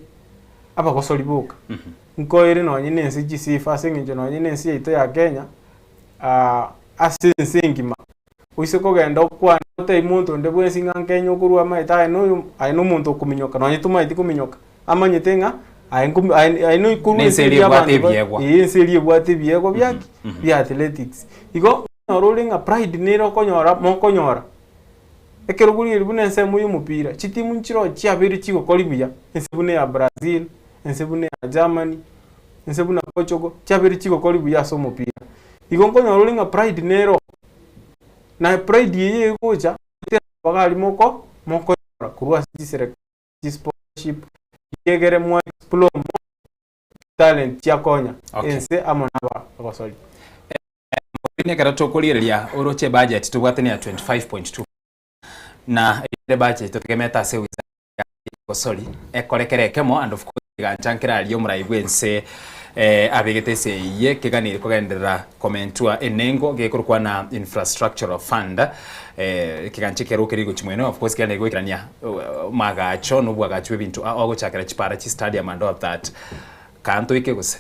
abagosori boka, nkoire nonye na ense chisifa ase eng'encho nonye na ense yaito ya Kenya ase ense engima, oise kogenda okwane otebi monto onde bwensi ng'a Kenya okorwa amaete aye noyo aye na omonto okominyoka nonye tomaeti kominyoka, amanyete ng'a aye nkomi aye aye noikorwa
Na ense
ense
eria
eria
ebwate
abanto ba
ebiegwa.
eh ense eria ebwate ebiegwa biaki bia athletics. Igo okonyora ore ng'a pride nere okonyora mokonyora. Ekero korigereria buna ensemo y'omopira, chitimu nchiroo chiabeire chigokori buya, ense buna eya Brazil, ense buna eya Germany, ense buna Portugal, chiabeire chigokori buya ase omopira. Igo nkonyora ore ng'a pride nero, na pride eye egocha, goetera aria moko mokonyora korwa ase chiserekari, chisponsorship, riegere mwa explore more talent chiakonya
Okay.
ense amo na abagosori.
Maureen ekero tokorigereria oroche ebudget tobwate neya 25.2 na ere budget totegemete ase wizara ya gosori ekore kere ekemo and of course egancha nkere aria omorai bwense eh, abegete ase eyie keganire kogenderera komentwa enengo gekorokwa na infrastructural fund eh, ekegancha ekero keri gochi mwene of course keganire goikerania uh, magacho na obwagachi bwa ebinto ao ogochakera chipara chistadium and all that kantoike gose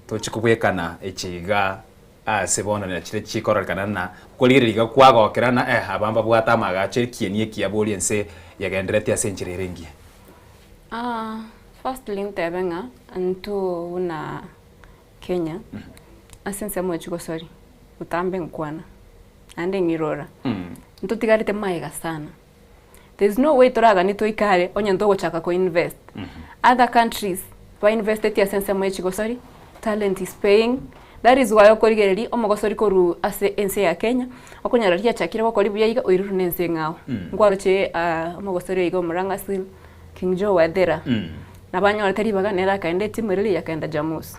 Tochi kobwekana echi iga ase bono na chiria chikororekana na okorigereria iga kwagokera na eh aba mbabwate amagacho ekieni ekiya boria ense yagenderereti ase enchera ere engiya.
Ah, firstly ntebe ng'a intwe buna Kenya, ase ensemo ya chigosori, botambe nkwana, naende ng'irora, ntotigarete magega sana. There is no way toraganie toike are onye ntogochaka ko invest. Other countries ba investeti ase ensemo ye chigosori, talent is paying, that is why okorigereria omogosori korwa ase ense ya Kenya, okonyora riachakire gokori buya iga oirurwe na ense eng'ao. Nkwaroche omogosori oiga Omurang'asil, King Joe Waithera, nabo anyorete ribaga nere akaenda etimu eria riria akaenda Jamus.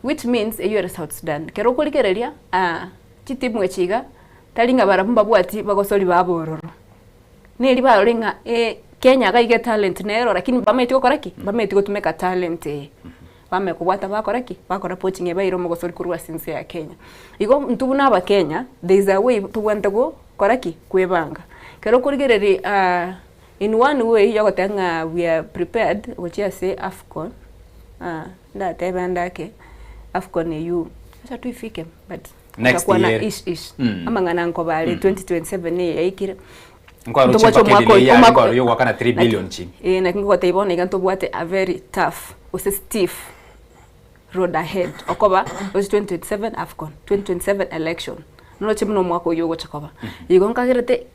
Which means eywo ere South Sudan. Ekero okorigereria chitimu echi iga, Tari ng'a barabwo mbabwati bagosori babo ororo. Neri barore ng'a eh Kenya iga iga etalent nero lakini mbamaeti gokora ki? Mbamaeti gotumeka talent eye. Bamanya kobwata bakora ki? Bakora poaching ebaire omogosori korwa ase ense ya Kenya. Igo intwe buna abakenya, there is a way tobwenerete gokora ki? Kwebanga. Ekero okorigereria in one way yogoteba ng'a we are prepared gochia ase Afcon, ndatebe ande ake, Afcon eywo, acha toifike but
Next
tokakwana
year.
ish ish, amang'ana nkoba are 2027 eye yaikire.
Nkwaroche
Ntobwate
mpaka
omwaka
edeni
oyo-
eyare
omwaka
nkwaroche ogoakana 3
naki-
billion chi.
eh, naki ngogotebia bono iga ntobwate a very tough gose stiff road ahead okoba gochi 2027 Afcon, 2027 election, noroche buna omwaka oywo ogocha koba. Igo nkagerete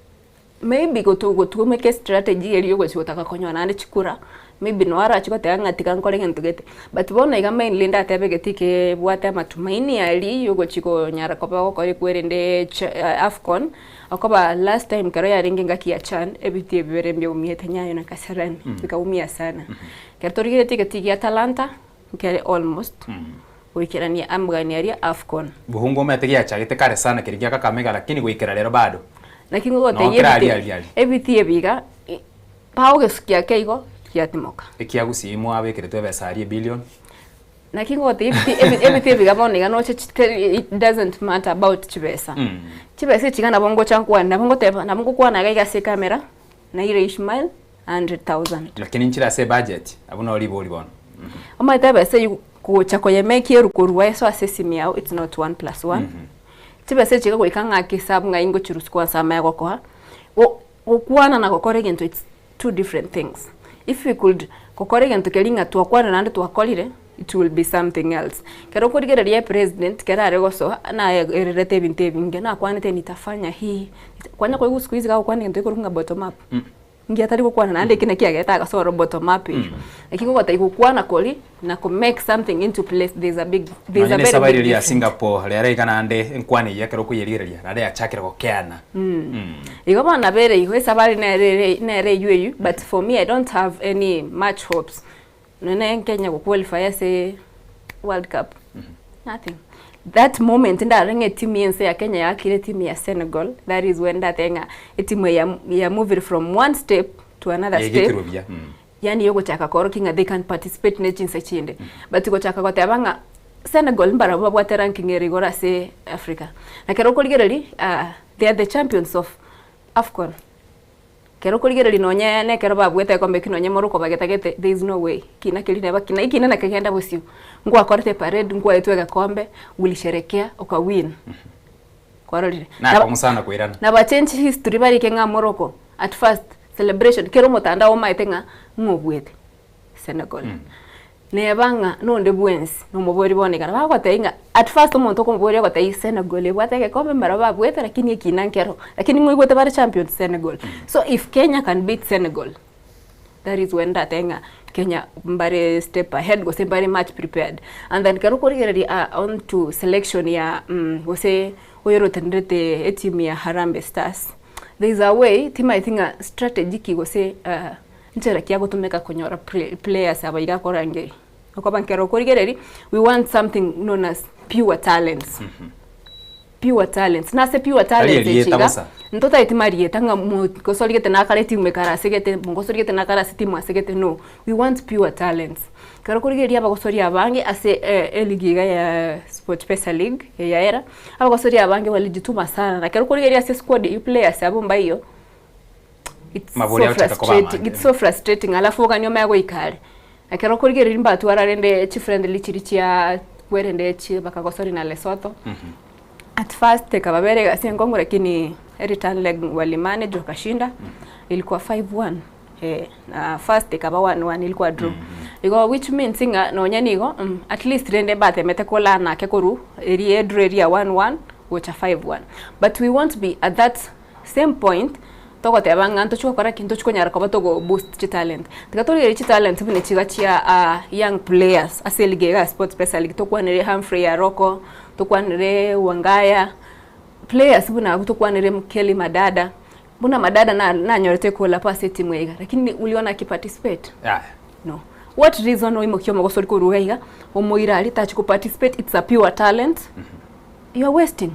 maybe gotu gotumeka estrategy eria ogochi gotaka konyora naende chikura, maybe noo arachi goteba ng'a tiga nkore egento gete. But bono iga mainly ndatebe egeti kebwate amatumaini aria yogochi konyara koba ogokora ekwerende cha Afcon, Okoba last time ekero yarenge engaki ya CHAN, ebiti ebi bibere mbiaumiete Nyayo na Kasarani, bikaumia sana. Ekero torigeretie egetii gia Talanta, nkere almost goikerania amagani aria AFCON.
Bohungu omanyete giachagete kare sana keria gia Kakamega lakini goikera rero bado.
Naki
Noo
ngogotebia
kera
ebiti
aria aria aria.
ebiti ebi iga, bagogesukia ake igo, giatimoka.
Ekia Gusii mwabekeretwe ebesa aria ebillion.
Naki ngogotebia ebiti ebi ebiti ebi iga bono iga noche chi teri it doesn't matter about chibesa. Chibesa echi iga nabo ngocha nkwane nabo ngoteba nabo ngokwana iga iga ase ecamera, naire Ishmael 100,000.
Lakini nchire ase ebudget, abwo noo ribori bono.
Omanyete ebesa eywo gocha koyemekia eru korwa eso ase esimi yago it's not one plus one. Chibesa echi iga goika ng'ake esabu ng'ai ngochirusia kwanza amanye gokoa, go gokwana na gokora egento it's two different things. If we could gokora egento keria ng'a twakwana naende twakorire, it will be something else. Ekero okorigereria epresident kero are gosoa, naererete ebinto ebinge, nakwanete nitafanya hii, kwanya koigwa siku hizi gagokwana egento gekorokwa ng'a bottom up, ngiya tari gokwana naende eki naki agerete agasoa bottom up eywo. Naki ngogotebia gokwana koria na ko make something into place there is a big, there is
Nonye
a
na
very
esabari
big
eria ya
difference.
Singapore rero iga naende enkwana eyio ekero okoyerigereria naende yachakire gokeana.
Igo bono nabo ere igo esabari nere ere nere eywo eywo but for me I don't have any much hopes nonye Kenya go qualify ase world cup nothing. That moment ndarore ng'a etimu ya ense ya Kenya yaakire etimu ya Senegal that is when ndatebe ng'a etimu eye ya ya movire from one step to another step
Yaigekirwe buya.
Yaani yogochaka koorokia ng'a they can participate ne chinse chinde. But gochaka goteba ng'a Senegal mbarabwo babwate ranking ere igoro ase Africa. Na kero okorigereria ah, they are the champions of Afcon. Kero okorigereria nonye na ekero babuete egekombe ekio nonye Morocco bagetagete there is no way. Kina keria neba kina ekina nakegenda bosio. Nkwakorete eparade, nkwaetwe egekombe, ulisherekea, oka win. Kwarorire?
Nakong'u sana koirana.
Na ba change history barike ng'a Morocco at first celebration kera omotandao omaete ng'a ng'a obuete Senegal. Neba ng'a nonde bwensi nomobori bono iga nabo agotebia ng'a at first omonto okomoboria agotebia Senegal ebwate egekombe mbarabwo babuete lakini ekina nkero lakini ng'oigwete bare champions Senegal. So if Kenya can beat Senegal that is when ndatebe ng'a Kenya mbare step ahead gose mbare much prepared. And then ekero okorigereria on to selection ya gose oyorotenerete eteam ya Harambee Stars, there is a way timaeti ng'a strategy ki gose nchera ki agotumeka konyora players aba iga akorangeria. Okoba nkero okorigereria we want something known as pure talents. Pure talents. Na ase pure
Tari
talents echi
erieta
iga,
bosa.
ntotaeti marieta ng'a mongosori gete nakare etimu ekare ase gete, mongosori gete nakare ase etimu ase gete, no. We want pure talents. Ekero okorigereria abagosori abange ase eligi iga ya SportPesa League eye yaera, abagosori abange walijituma sana, na ekero okorigereria ase esquad eywo players abwo mbaiyo, it's so
Mabori agochaka koba
frustrating,
amange.
it's so frustrating alafu oganie omanye goika are. Ekero okorigereria mbatwara rende chifriendly chiria chia kwerende chi bakagosori na Lesotho. At first ekababera egasi enkong'u lakini ereturn leg walimanage wakashinda ilikuwa 5-1 eh, na first ekaba 1-1 ilikuwa draw. Igo which means ng'a nonya nigo at least rende mbatemete kolearn ake korwa eria edraw eria ya 1-1 gocha 5-1. But we won't be at that same point togoteba ng'a ntochi gokora ki? Ntochi konyara koba togo boost chitalent. Tiga torigererie chitalent buna chiga chia young players ase eligi eye ya Sports Pesa League, tokwanere Humphrey Aroko, tokwanere Wangaya, players buna abwo tokwanere Kelly Madada, buna Madada na nanyorete ecola ase etimu eye iga, lakini uliona aki participate?
Yaya.
No. What reason oimokie omogosori korwa iga iga, omoira aria tachi ko participate, it's a pure talent, you are wasting.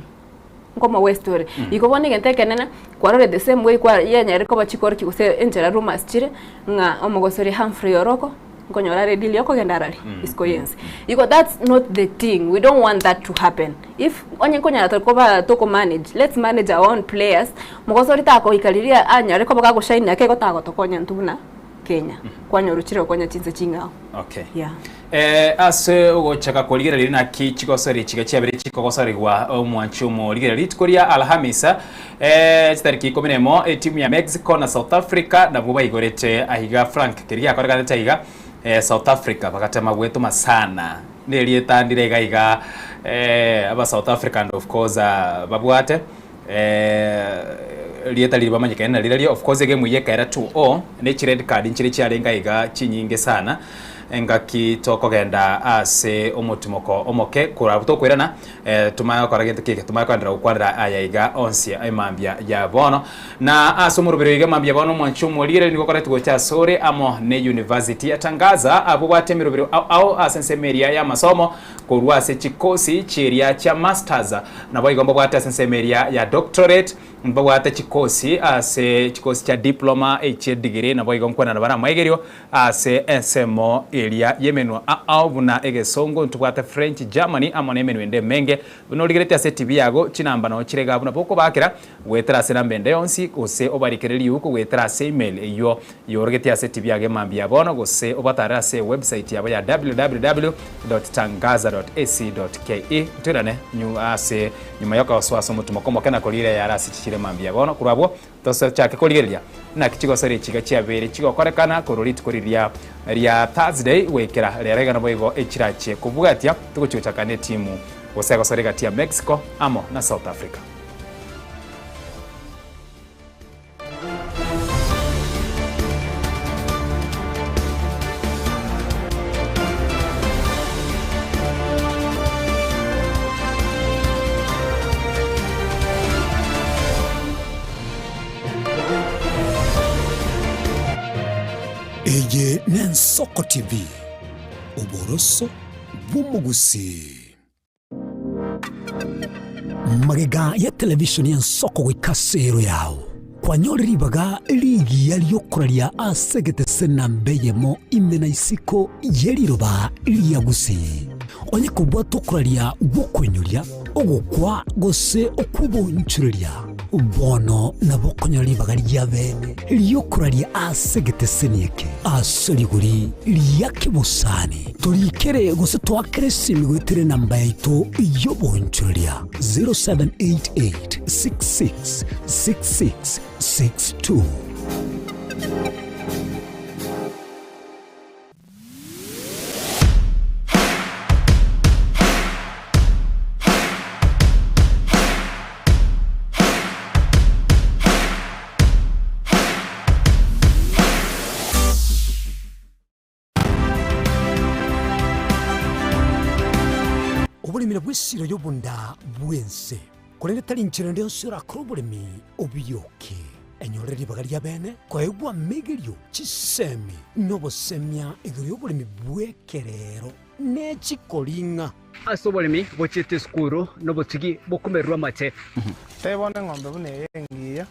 Nkoma waste ore. Igo bono egento ekenene, kwarorire the same way kwa yanyarire koba chikoroki gose enchera rumours chire, ng'a omogosori Humphrey Oroko, Nkonyora are deal yokogenda arari isiko yense. Igo that's not the thing, we don't want that to happen. If onye nkonyara tore koba toko manage, let's manage our own players, mogoso oria tagoika riria anyare koba gagoshine ake igo tagotokonya intwe buna Kenya. Kwanyora ochire gokonya chinse ching'ao.
Okay.
Yeah.
Eh, ase ogochaka korigereria naki chigosori chiga chiabere chikogosorigwa omwanchi omorigereria rituko ria Alhamisa eh, chitariki ikomi na emo etimu ya Mexico na South Africa nabwo baigorete aiga Frank keria giakorekanete aiga eh, South Africa bagatema gwetoma sana nerieta ndire iga iga eh, aba South Africa and of course ah, babwate eh, rieta riri bamanyekane na rirorio of course egemu eye ekaera 2-0 ne chired card nchire chiarenge aiga chinyinge sana engaki tokogenda ase omotimoko omoke korwa tokoirana eh, tumanye gokora gento keke tumanye koenderera gokwanera aya iga onsi emambia ya bono na ase omorobero iga emambia bono omwanchi omorigereri nigo okoretwe gocha asore amo ne university ya Tangaza abwo bwate emerobero ao ao ase ensemo eria ya amasomo Korwa ase chikosi chiria chia masters, naboigo mbabwate ase ensemo eria ya doctorate, mbabwate chikosi ase chikosi chia diploma, echie degree, naboigo nkwenana bare amaigerio ase ensemo eria y'emenwa ao buna egesongo, ntobwate French, Germany amo nemenwa ende emenge. Buna origeretie ase TV yago, chinamba nao chire igaa buna bokobakera goetera ase enamba ende yonsi, gose obarikere riuko goetera ase email eyio Yorogetie ase TV age mambia bono gose obatarere ase ewebsite yabo ya www.tangaza.ac.ke. Ntoirane nyu ase nyuma yokosoa ase omotimoko omoke na koriira eyare ase chichire mambia bono. Korwa abwo tochake korigereria naki chigosori echiga chiabeire chigokorekana korwa rituko riria ria Thursday goikera rero iga naboigo echirachie kobwatia togochia gochaka netimu gose egosori egati ya Mexico amo na South Africa.
Eye n'Ensoko TV, oboroso bw'omogusii. Magega ya televishoni y'ensoko goika ase ero yao, kwanyore ribaga rigiya ri'okoraria ase egetese namba eyemo ime na isiko ye riroba ria Gusii. Onye kobwata okoraria gw'okoinyoria, ogokwa gose okw'obonchoreria, Bono nabo okonyora ribaga ria bene ri'okoraria ase egeteseni eke ase rigori ria kebosani. Torikere gose toakere esimi goetera enamba yaito y'oboonchoreria 0788 66 66 62. Oboremi nabwo esiro y'obonda bw'ense, korende tari nchera ende yonsi orakore oboremi obiyoke. Enyore ribaga ria bene koegwa amegerio, chisemi, na obosemia igoro y'oboremi bw'ekerero ne chikoring'a.
Ase oboremi bochiete esukuru nobotugi bokomererwa amate.
Tebia bono eng'ombe buna eye engiya.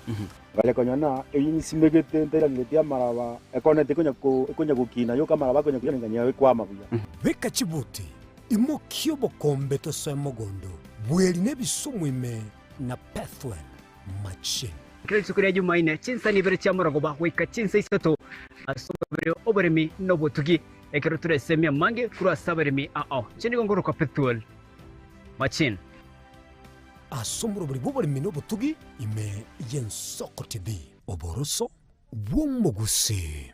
Ngacha konya na eyio nsimegete ntairaneretie amaraba, ekonete ekonya gokina yoka amaraba akonya koirana ekwama buya.
Beka chibuti, imokia obokombe tosoe mogondo, bweri nebisumu ime na Pethuel machine.
Kera rituko ria Jumaine, chinsa ibere chia morogoba goika chinsa isato, ase omobere oboremi na obotugi, ekero toresemie amange korwa ase abaremi ao. Inche nigo nkorokwa Pethuel Machine.
Ase omorobori bw'oboremi na obotugi ime y'Ensoko TV, oboroso bw'omogusii.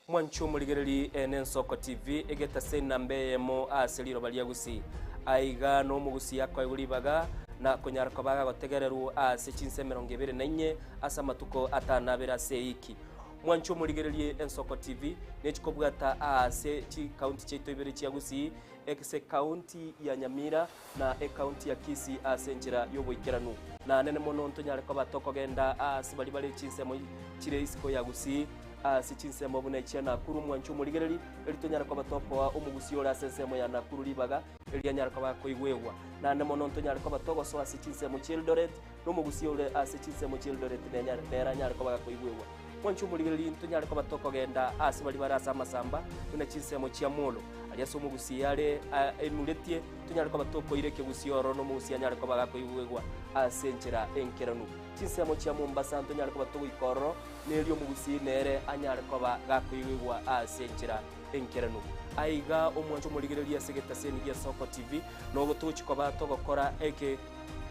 Mwanche omorigereri ene Ensoko TV egetase enamba eyemo ase riroba ria Gusii. Aiga nomogusii akoegwa ribaga na konyara koba agagotegererwa ase chinsa emerongo ebere na inye ase amatuko atano abere ase eiki. Mwanche omorigererie Ensoko TV nechikobwata aase chikaunti chiaito ibere chia Gusii ase ekaunti ya Nyamira na ekaunti ya Kisii ase enchera y'oboikeranu. Na nene mono ntonyare koba tokogenda aase baria bare chinsemo chire isiko ya Gusii Ase chinsemo buna echia Nakuru omwancho omorigereri, erio tonyare koba tokoa omogusii ore ase ensemo ya Nakuru ribaga, erio anyare koba akoigwegwa. Naende mono ntonyare koba togosoa ase chinsemo chi'Eldoret, na omogusii ore ase chinsemo chi'Eldoret nere anyare koba gakoigwegwa. Mwanche omorigereria ntonyare koba tokogenda ase baria bare ase amasamba buna chinsemo chia molo, aria ase omogusii are aimuretie, tonyare koba tokoira ekegusii ororo na omogusii anyare koba gakoigwegwa ase enchera enkeranu. Chinsemo chia Mombasa ntonyare koba togoika ororo, na erio omogusii nere anyare koba gakoigwegwa ase enchera enkeranu. Aiga omwanche omorigereria ase egetaseni gia Soko TV, nogo togochia koba togokora eke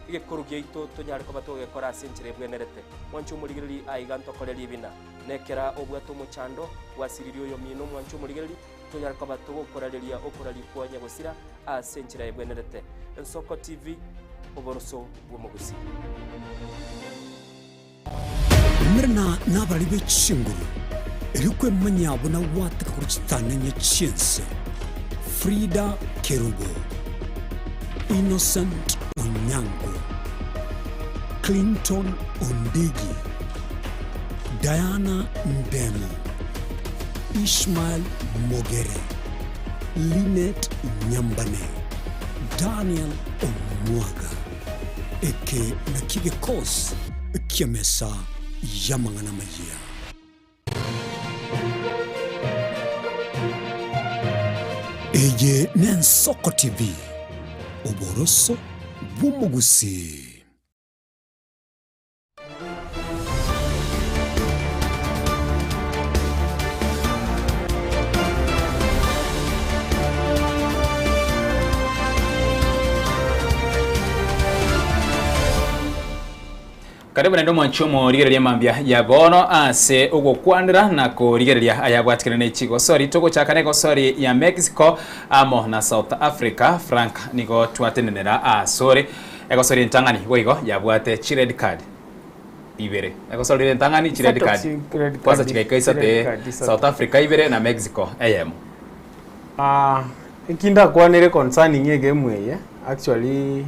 egekoro giaito tonyare koba togekora ase enchera ebwenerete. Mwanche omorigereria aiga ntokore ribina, na ekera obwate omochando gwasiririe oyomino omwanche omorigereria, tonyare koba togokorareria okoraria kwa nyagosira ase enchera ebwenerete. Ensoko TV, oboroso bw'omogusii.
Umerana nabari be chinguru, erio kwemanyia buna gwateka korwa chitang'ani chi'ense. Frida Kerubo, Innocent Onyango, Clinton Ondigi, Diana Ndemo, Ishmael Mogere, Linet Nyambane, Daniel Omwaga. Eke nakio gekosi ki'emesa y'amang'ana amayia. Eye n'Ensoko TV, oboroso bw'omogusii.
Karibu naende omwanchi omorigereria mambia ya bono ase ogokwanera na korigereria ayabwatikane ne chigosori. Togochaka na egosori ya Mexico amo na South Africa. Frank nigo twatenenera asore egosori entang'ani boigo yabwate chired card ibere. Egosori entang'ani chired
Isato.
card
Chired
kwanza
card,
chigaika isato
chired
eh,
card isato.
South Africa ibere na Mexico eyemo.
Ah, eki ndakwanere concerning egemu eye, actually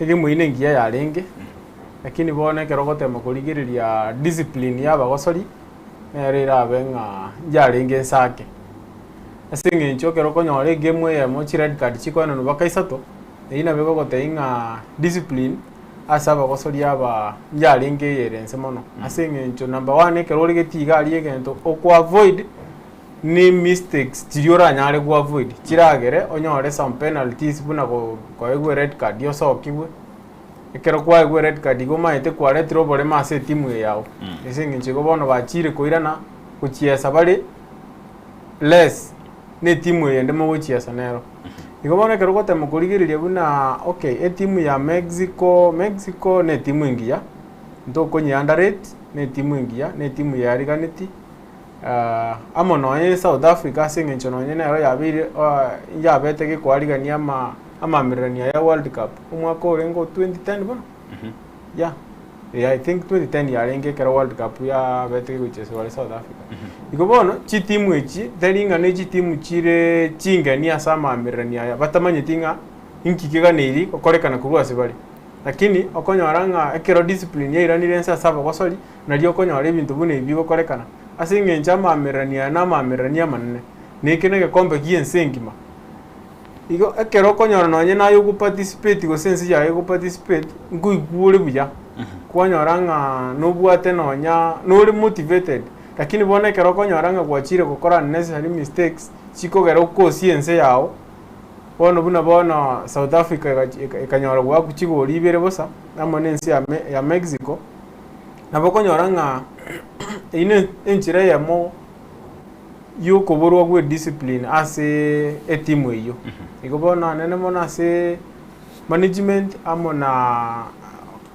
egemu eyio nengiya yarenge, lakini bono ekero ogotema korigereria discipline ya abagosori, nero erabe ng'a yarenge ensake. Ase eng'encho ekero okonyora egemu eyemo chired card chikoenanwa mpaka isato, eyio nabo egogotebia ng'a discipline ase abagosori aba yarenge eyere ense mono. Ase eng'encho number one ekero ore getiga aria egento oko avoid ne mistakes chiria oranyare go avoid chiragere onyore some penalties buna go koegwa ered card osokigwe, ekero kwaegwa ered card igo omanyete kwaretire oboremo ase etimu eye yago, ase eng'encho igo bono bachire koirana gochiesa bare less na etimu eyende mogochiesa nero. Igo bono ekero ogotema korigereria buna okay etimu ya Mexico, Mexico na etimu engiya, ntokonye underrate, na etimu engiya, na etimu yariganeti. Amo nonye South Africa ase eng'encho nonye nero yabeire yabete gekoarigania ama amamererania ya World Cup omwaka orenge o 2010 bono? Yeah, eh I think 2010 yarenge ekero World Cup yabete gegocheswa bare South Africa. Igo bono chitimu echi tari ng'a ne chitimu chire chingeni ase amamererania aya batamanyeti ng'a inki keganeiri gokorekana korwa ase bare. Lakini okonyora ng'a ekero discipline yairanire ense ase abagosori, nario okonyora ebinto buna ebi bigokorekana, ase engencho amaamererania aya namaamererania amanene, na eke negekombe gi'ense engima. Igo ekero okonyora nonye naye ogoparticipate gose ense yaye egoparticipate, nkoigwa ore buya, kwanyora ng'a nobwate nonya nore motivated, lakini bono ekero okonyora ng'a gwachire gokora unnecessary mistakes, chikogera okosie ense yago, bono buna bono South Africa egachi ekanyora goakwa chigori ibere bosa, amo na ense ya Me ya Mexico. Nabo okonyora ng'a eyio ne enchera eyemo yokoborwa gwe discipline ase etimu eyio. Igo bono anene mono ase management amo na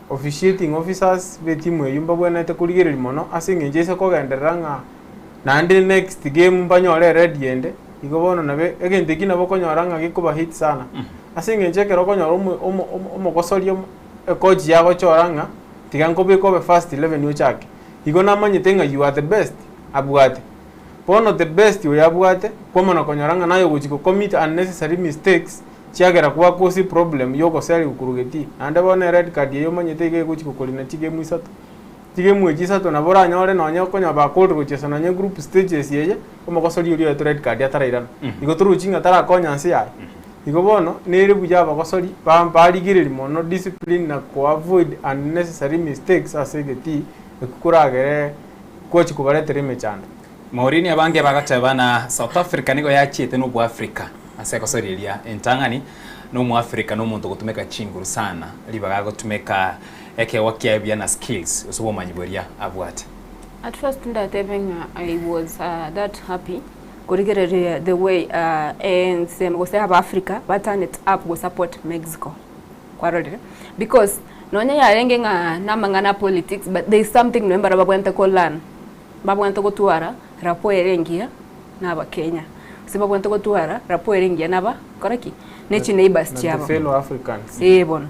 officiating officers ba etimu eyio mbabwenerete korigereria mono ase eng'encho ase kogenderera ng'a naende next game mbanyore ered ende, igo bono nabo egento ekio nabo okonyora ng'a gekoba hit sana. Ase eng'encho ekero okonyora omo omo omogosoria ekochi yagochora ng'a Tiga nkobeke obe first 11 ochake. Igo namanyete ng'a you are the best abwate. Bono the best oyo abwate, kwamana konyora ng'a naye ogochi go commit unnecessary mistakes chiagera gwa cause problem ya ogoserigwa korwa getii. Naende bono ered card eye omanyete iga egochi gokorina chigemu isato. Chigemu echi isato nabo oranyore nonye okonyora bakorire gochiesa nonye group stages eye, omogosoria oria oetwe red card atarairana. Igo torochi ng'a tarakonya nse yaye. Igo bono nere buya abagosori barigererie mono discipline na ko avoid unnecessary mistakes ase egetii ekio koragere Gochi kobaretera emechando.
Maureen abange bagateba na South Africa nigo yachiete na oboafrica ase egosoria eria entang'ani na omoafrica nomonto ogotumeka chinguru sana ribaga agotumeka ekeegwa kiaye buya na skills gose obomanyi boria abwate.
At first ndatebe ng'a I was that happy korigereria the way ense gose abafrica ba turn it up go support Mexico. Kwarorire? Because nonye yarenge ng'a namang'ana a politics but there is something nonye barabwo babwenerete ko learn, babwenerete gotwara rapport ere engiya na abakenya, gose babwenerete gotwara rapport ere engiya na aba kora ki? Na echi neighbours
Na the
chiabo.
fellow Africans.
Ee bono.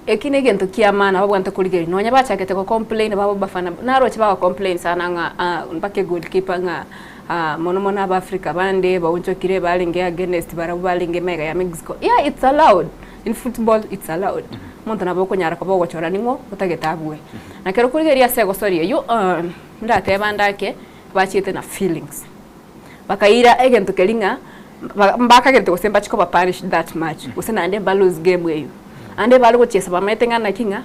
Eki na egento kia maana babwenerete korigereria, nonye bachakete go complain babo bafana naroche bago complain sana ng'a mpaka egoalkeeper ng'a mono mono abafrica bande baonchokire barenge against barabwo barenge magega ya Mexico, yeah it's allowed. In football it's allowed. Omonto nabo okonyara koba ogochora ning'o otagete abue. Na ekero okorigereria ase egosori eyio ndatebe ande ake bachiete na feelings. Bakaira egento keria ng'a ba mbakagerete gose mbachi koba punished that much gose naende mba lose game eyio. Ande bare gochiesa bamaete ng'a naki ng'a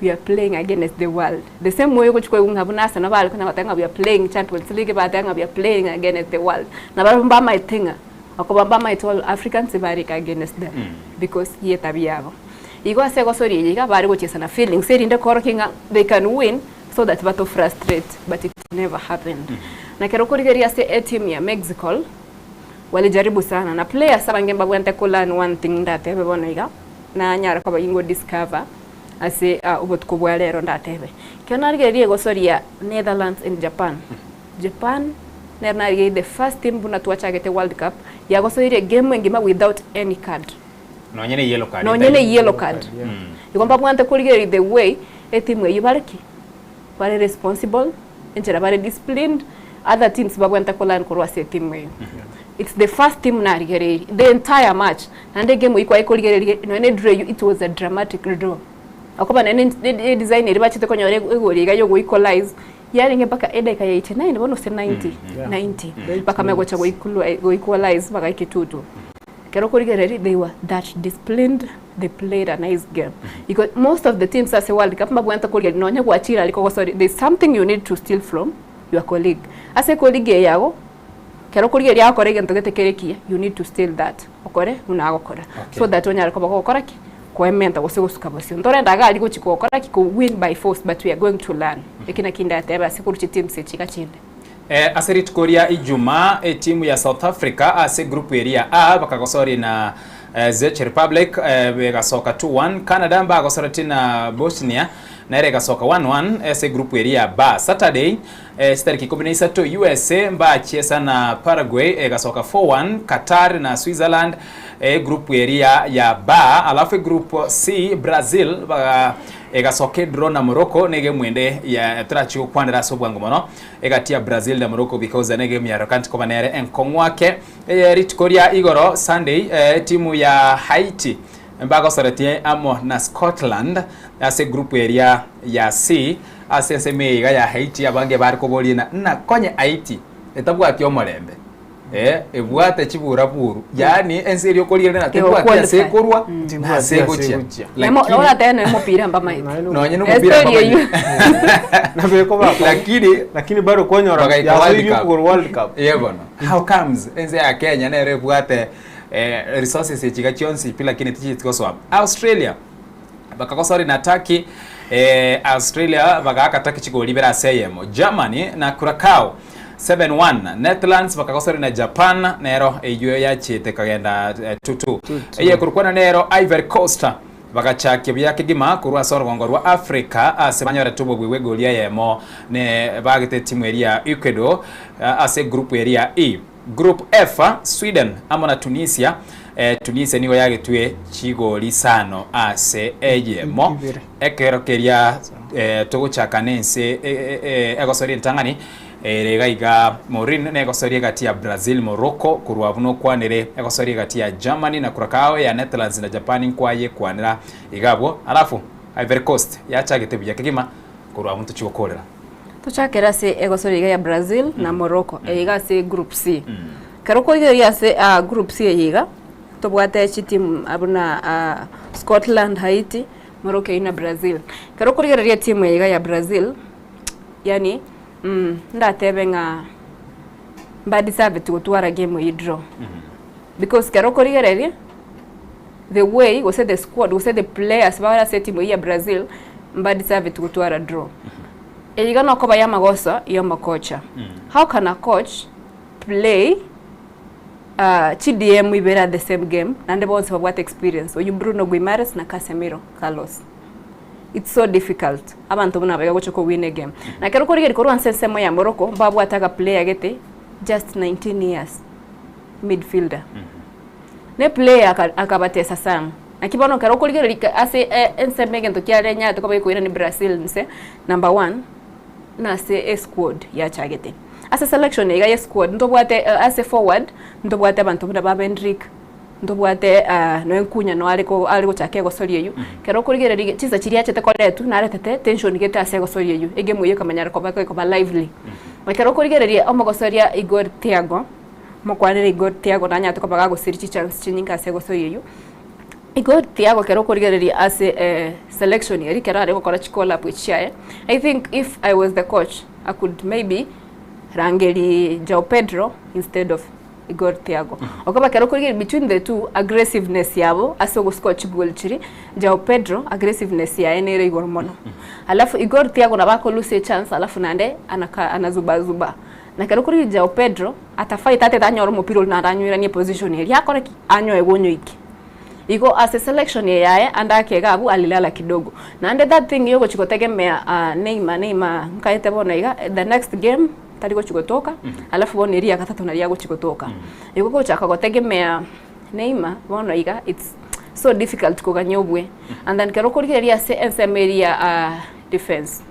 we are playing against the world. The same way ogochi koigwa ng'a buna Arsenal bare konya goteba ng'a we are playing champions league bateba ng'a we are playing against the world. Nabarabwo mbamaete ng'a Okoba mbamaete all Africans barike against them because ye etabi yabo. Igo ase egosori eye iga bare gochiesa na feelings erinde koorokia ng'a they can win so that bato frustrate but it never happened. Na ekero okorigereria ase eteam ya Mexico walijaribu sana na players abange mbabwenerete ko learn one thing ndatebe bono iga nanyare koba ingo discover ase obotuko bwa rero ndatebe. Ekero narigereria egosori ya Netherlands and Japan. Japan nero narigereire the first team buna twachagete world cup yagosoirie game engima without any card.
Nonye ne yellow card.
Nonye ne yellow card. Igo mbabwate korigereria the way etimu eyio bare ki? Bare responsible, enchera bare disciplined, other teams babwenerete ko learn korwa ase etimu eyio. It's the first team narigereirie the entire match naende egame eyio kwayekorigereria nonye ne draw eyio it was a dramatic draw. Okoba naende ne design eria bachete konyora egori iga ya ogo equalize Yarenge mpaka edakika ya 89 bono gose 90, 90, bakamanya gocha go equalize bagaika etutu. Ekero okorigereria they were that disciplined, they played a nice game. Igo most of the teams ase world cup mbabwenerete korigereria nonye gwachire aria kogosori there is something you need to steal from your colleague. Ase ecolleague eye yago, ekero okorigereria agokora egento gete kere ekiya, you need to steal that okore buna agokora so that onyare koba kogokora ki? Koementa gose gosuka bosio. Ntorende iga aria gochia gokora ki? Ko win by force but we are going to learn. Eki naki ndatebe ase korwa chiteams echi iga chinde.
Ase rituko ria Ijumaa, etimu ya South Africa ase egroup eria ya A bakagosoria na Czech Republic egasoka 2-1, Canada mbagosoretie na Bosnia nere egasoka 1-1 ase egroup eria ya B. Saturday chitariki ikomi na isato USA mbachiesa na Paraguay egasoka 4-1, Qatar na Switzerland Egroup eria ya B, alafu egroup C, Brazil egasoka edraw na Morocco na egemu ende ya torachie gokwanera ase obwango mono egati ya Brazil na Morocco because na egemu ya Rokanti koba nere enkong'u ake. Eye rituko ria igoro Sunday etimu ya Haiti mbagosoretie amo na Scotland ase egroup eria ya C ase ensemo eye iga ya Haiti abange bare koboria na ng'a konye Haiti etabwati omorembe. Eh, ebwate chiburaburu, yaani ense eria okorigereria na tebwati ase ekorwa na ase egochia.
Nemo- oratebe nonya omopira mbamaete.
Nonye nomopira
Estory eyio.
mbamaete. Lakini
lakini bado kwanyora
bagaika World
yasoirie
Cup.
okogoro World Cup.
Ee bono. How comes ense ya Kenya nero ebwate eh, resources echiga chionsi pi lakini tichiti gosoa. Australia bakagosori na Turkey eh, Australia bagaaka Turkey chigori ibere ase eyemo. Germany na Curacao 7-1 Netherlands bakagosoria na Japan nero eyio yachiete kagenda 2-2. Eye korokwana nero Ivory Coast bagachakia buya kegima korwa ase orogongo rwa Africa ase banyorete obobui bw'egoli eyemo ne bagete etimu eria ya Ecuador ase egroup eria ya E. Group F Sweden amo na Tunisia Tunisia nigo yagetwe chigoli isano ase eyemo ekero keria togochaka nense egosoria entang'ani Ere iga iga Mourinho negosoria egati ya Brazil, Morocco korwa buna okwanire, egosoria egati ya Germany na Curacao, eya Netherlands na Japan nkwayekwanera iga abwo. Alafu Ivory Coast yachagete buya kegima korwa abwo ntochie gokorera.
Tochakere ase egosoria iga ya Brazil na Morocco eye iga ase group C. Ekero okorigereria ase group C eye iga, tobwate chitimu buna Scotland, Haiti, Morocco eyio na Brazil. Ekero okorigereria etimu eye iga ya Brazil, yaani. Ndatebe ng'a mbadeserveti gotwara game eyio draw. Because kero okorigereria, the way gose the squad gose the players bare ase etimu eyio ya Brazil, mbadeserveti gotwara draw. Eye iga nokoba ya amagoso ya omokocha. How can a coach play chi DM ibere at the same game naende bonsi babwate experience oyio Bruno Guimares na Casemiro Carlos. It's so difficult abanto buna aba iga gocha ko win egame. Na ekero okorigereria korwa ase ensemo ya Morocco mbabwate aga player gete just 19 years midfielder. Ne player akabatesa sana. Naki bono ekero okorigereria ase ensemo egento kiare nyarete koba gekoira ni Brazil inse number one nase esquad yachagete. Ase selection iga ye squad ntobwate ase forward ntobwate abanto buna ba Endrick, ntobwate nonya Nkunya no are are gochaka egosori eywo. Ekero okorigereria chinsa chiria achete koretwa naretete tension gete ase egosori eywo, egame eywo ekamanya koba ekoba lively. Ekero okorigereria omogosoria Igor Thiago, mokwanere Igor Thiago nanyarete koba gagosiria chichance chinyinge ase egosori eywo. Igor Thiago ekero okorigereria ase selection eria ekero are gokora chicall up echi chiaye, I think if I was the coach I could maybe rangeria Joao Pedro instead of Igor Thiago. Okoba ekero okorigereria between the two aggressiveness yabo ase ogoscore chigoal chiria, Joao Pedro aggressiveness yaye nere igoro mono. Alafu Igor Thiago nabo ako lose echance alafu naende anaka anazubazuba. Na ekero okorigereria Joao Pedro atafight atete anyore omopira oria naende anyoiranie eposition eria akore ki? Anyoe gonyoikia. Igo ase selection eye yaye ande ake iga abwo alilala kidogo. Naende that thing yogochia gotegemea Neymar, Neymar nkaete bono iga the next game tari gochia gotoka alafu bono eria ya gatato naria agochia gotoka. Igo gochaka gotegemea Neymar bono iga it's so difficult kogania obwe. And then ekero okorigereria ase ensemo eria ya defence.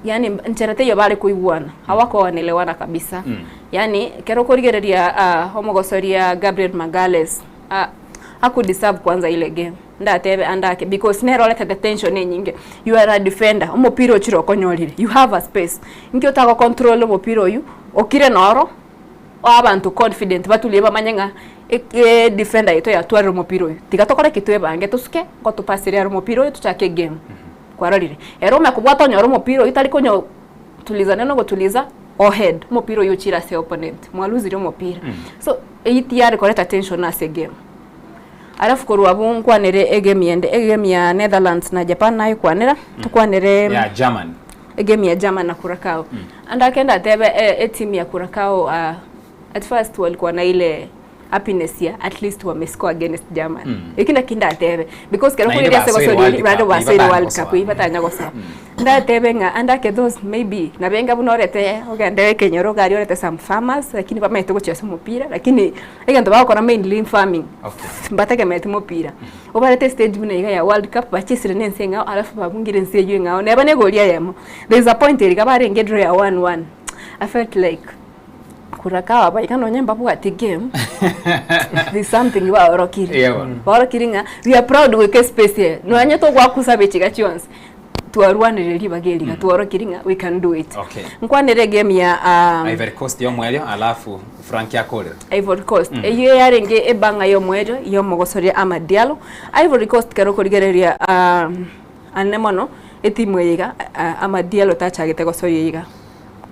Yaani nchera teiyo bare koigwana, hawakoelewana kabisa. Yaani ekero okorigereria omogosoria Gabriel Magalhaes haku deserve kwanza ile game ndatebe ande ake because nere oretete tension enyinge. You are a defender, omopira ochire okonyorire, you have a space, inki otago control omopira oywo, okire noro oe abanto confident batulie bamanye ng'a edefender yaito yatwarire omopira oyo, tiga tokore ki twebange tosuke ngotopasirie are omopira oyo tochake egame. Kwarorire? Ere omanye kobwata onyore omopira oyio tari konya tuliza nene ogotuliza o head omopira oyio ochire ase opponent mwalusirie omopira. So eyio tiyare koreta tension ase egame. Alafu korwa abwo nkwanere egame ende, egame ya Netherlands na Japan nayekwanera, tokwanere
Ya Germany.
egame ya German na Curacao. Ande ake ndatebe etimu ya Curacao at first walikuwa na ile happiness ya at least wamescore against German. Eki naki ndatebe because kero
Naende
koriria ase
basoire
gosori
World
naende
Cup,
basoire
ibatanya
World
gosoa.
Cup ibatanya gosoa. Ndatebe ng'a ande ake those maybe nabo enga buna orete ogende ekenyoro iga aria orete some farmers lakini bamaete gochesa omopira lakini egento bagokora mainly farming
Okay.
mbategemeeti mopira. Obarete estage buna iga ya World Cup bachesire na ense eng'ao alafu babungire ense eywo eng'ao neba na egori eyemo. There is a point ere iga barenge edraw ya 1-1 I felt like Curacao aba iga nonye mbabwati game there's something baorokire.
Yeah, bono.
Baorokire ng'a we are proud goika espace eye nonye togwakusa abechiga chionsi twarwanire ribaga eri iga tworokire ng'a we can do it.
Okay.
Nkwanere egame ya
Ivory Coast y'omwerio alafu Frank akorera.
Ivory Coast eyio yarenge ebang'a y'omwerio y'omogosoria Amad Diallo. Ivory Coast kero okorigereria anene mono etimu eye iga Amad Diallo tachagete gosoria iga.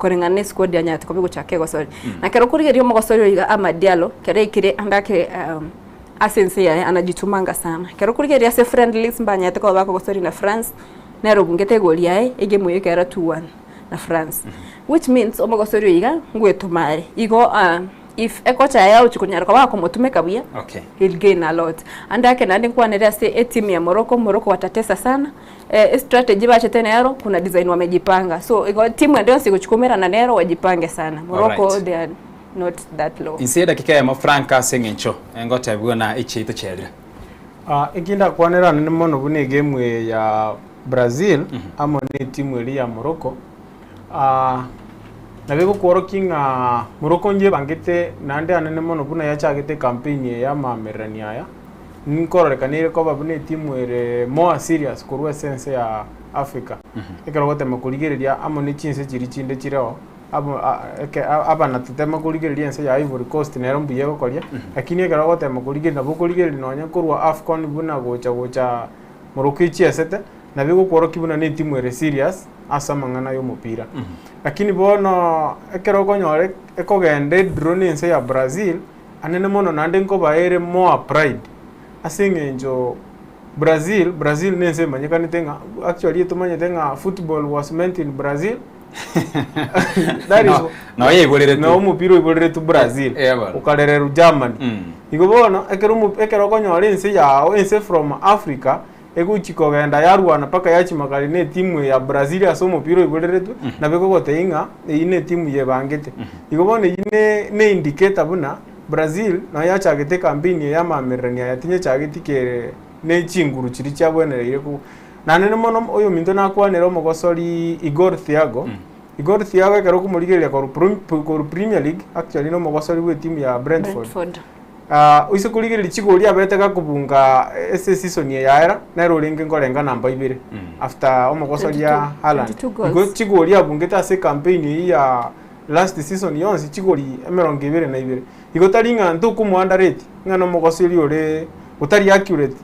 Koreng'ana ne esquad yanyarete koba egochaka egosoria. Na ekero okorigereria omogosori oyo iga Amad Diallo, ekero aikire ande ake ase ense yaye anajitumanga sana. Ekero okorigereria ase friendlies mbanyarete koba bakogosoria na France, nere obungete egori yaye, egame eyio ekera 2-1 na France. Which means omogosori oyo iga ngwetoma are. Igo if ekocha yaye agochia konyara koba akomotumeka buya,
Okay.
he'll gain a lot. Ande ake naende nkwanere ase etimu ya Morocco, Morocco watatesa sana. Estrategy bachete nero kuna design wamejipanga so igo timu ende yonsi egochi koumerana nero wajipange sana Morocco
Alright.
they are not that low.
Inse edakika eyemo Frank ase eng'encho ngotebiwe na echiaito chiarire.
Ah, eki ndakwanera anene mono buna egame eye ya Brazil amo na etimu eria ya Morocco, ah, nabo egokworokia ng'a Morocco njebangete naende anene mono buna yachagete ecampaign eye ya amamererani aya. Nkororekana ere koba buna etimu ere more serious korwa ase ense ya Africa. Ekero ogotema korigereria amo ne chinse chiria chinde chireo, abo a- eke abana toteme korigereria ense ya Ivory Coast nero mbuya egokoria, lakini ekero ogotema korigereria nabo okorigereria nonye korwa Afcon buna gocha gocha Morocco echiesete. Nabo egokworokia buna na etimu ere serious ase amang'ana ya omopira. Lakini bono ekero okonyora ekogenda edraw na ense ya Brazil, anene mono naende nkoba ere more pride ase eng'encho Brazil, Brazil na ense emanyekanete ng'a actually etomanyete ng'a football was meant in Brazil that is
No- no yaiboreretwe.
no omopira oiboreretwe Brazil
Eh, bono.
okarererwa Germany Igo bono ekero omo ekero okonyora ense yao ense from Africa egochi kogenda yarwana mpaka yachima kare na etimu ya Brazil ase omopira oiboreretwe nabo egogotebia ng'a eyio na etimu yebangete. Igo bono eyio ne ne indicator buna Brazil nonye yachagete ecampaign eye ya amamererania aya tinyechageti kere ne chinguru chiria chiabwenereire ko naende mono oyominto nakwanere omogosori Igor Thiago, Igor Thiago ekero okomorigereria korwa prom korwa Premier League actually na omogosori bwa etimu ya Brentford.
Brentford.
Ah, oise korigereria chigori abete gakobunga ase eseason eye yaera, nere orenge nkorenga namba ibere after omogosori ya
22
Haaland.
22 goals.
Igo chigori abungete ase ecampaign eyio ya last season yonsi chigori emerongo ebere na ibere. Igo tari ng'a ntokomo underrate, ng'a nomogosori ore otari accurate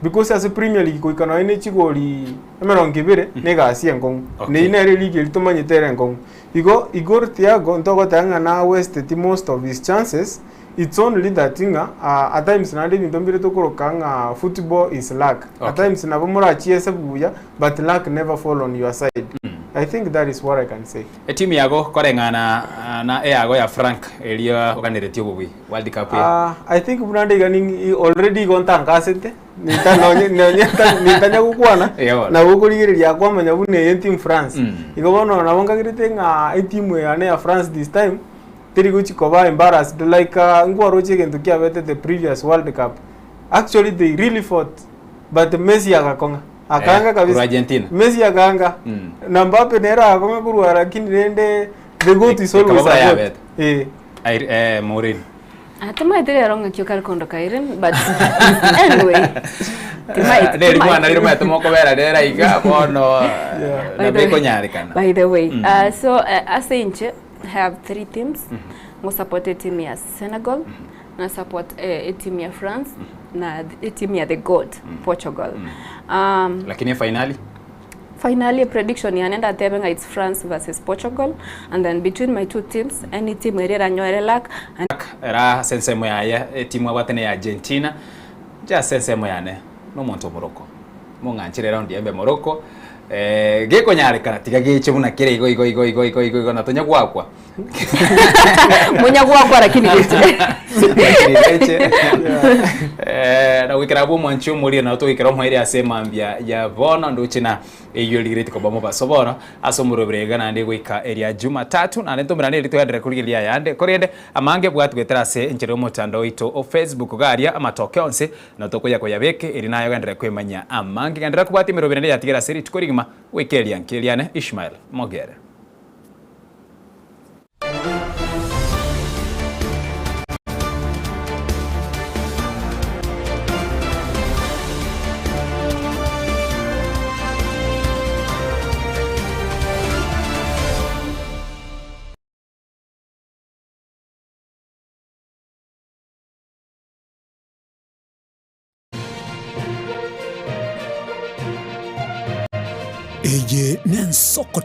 because ase Premier League goika nonye ne chigori emerongo ebere na egasi enkong'u.
Okay.
Na eyio nere eligi eria tomanyete ere enkong'u. Igo Igor Thiago ntogoteba ng'a na wasted most of his chances, it's only that ng'a at times naende ebinto mbire tokoroka ng'a football is luck. At
Okay.
times nabo morachiese buya but luck never fall on your side. I think that is what I can say.
Etimu yago koreng'ana na eyago ya Frank eria oganeretie obobui World Cup eye.
Ah, I think buna nde iga ning already igo ntangasete, ninta nonye nonye nta nintanya gokwana,
Eya bono.
nabo okorigereria kwamanya buna eye team France. Igo bono nabo nkagerete ng'a etimu yane ya France this time, teri gochi koba embarrassed like nkwaroche egento kiabete the previous world cup, actually they really fought, but Messi agakong'a. Akanga
Eh,
kabisa.
korwa Argentina.
Messi akanga.
Mm.
Na Mbappe nere akong'a korwa lakini rende the goat is always
Ekaba
a goat.
yabete.
Eh.
Air, eh, Maureen.
Ah, timaete rero ng'aki okare kondoka Irene, but anyway. Timaeti,
Neri mwana
timaeti.
rire maete mokobera rera iga bono
By the
nabo
way-
ekonyarekana.
By the way,
Mm.
so ase inche I have three teams. Ngo support team ya Senegal, na support etimu ya France, na etimu ya the goat Portugal.
Lakini efinali?
Finally prediction yane ndatebe ng'a it's France versus Portugal and then between my two teams any team eria eranyoere luck and
Era ase ensemo yaye etimu abwate neya Argentina, inche ase ensemo yane nomonto o Morocco. Mong'anchere round eye mbe Morocco, gekonyarekana tiga geche buna kere igo igo igo igo igo igo igo na tonya goakwa.
Munya gwakwa lakini geche.
Lakini geche. Eh, na goikera abwo omwanchi omoria nabo togoikera omoerio ase emambia ya bono ndoche na eyio rigereti koba mobaso bono ase omorobere iga naende goika eria Jumatatu naende ntomerane erio togenderere korigereria ayande korende amange bwati goetera ase enchera y'omotandao oito o Facebook iga aria amatoke onsi nabo tokoya koyabeka erio naye ogenderere kwemanyia amange genderera kobwatia emerobere ende yatigera ase rituko rigima goika eria nkeriane Ishmael Mogere.
Eye nensoko.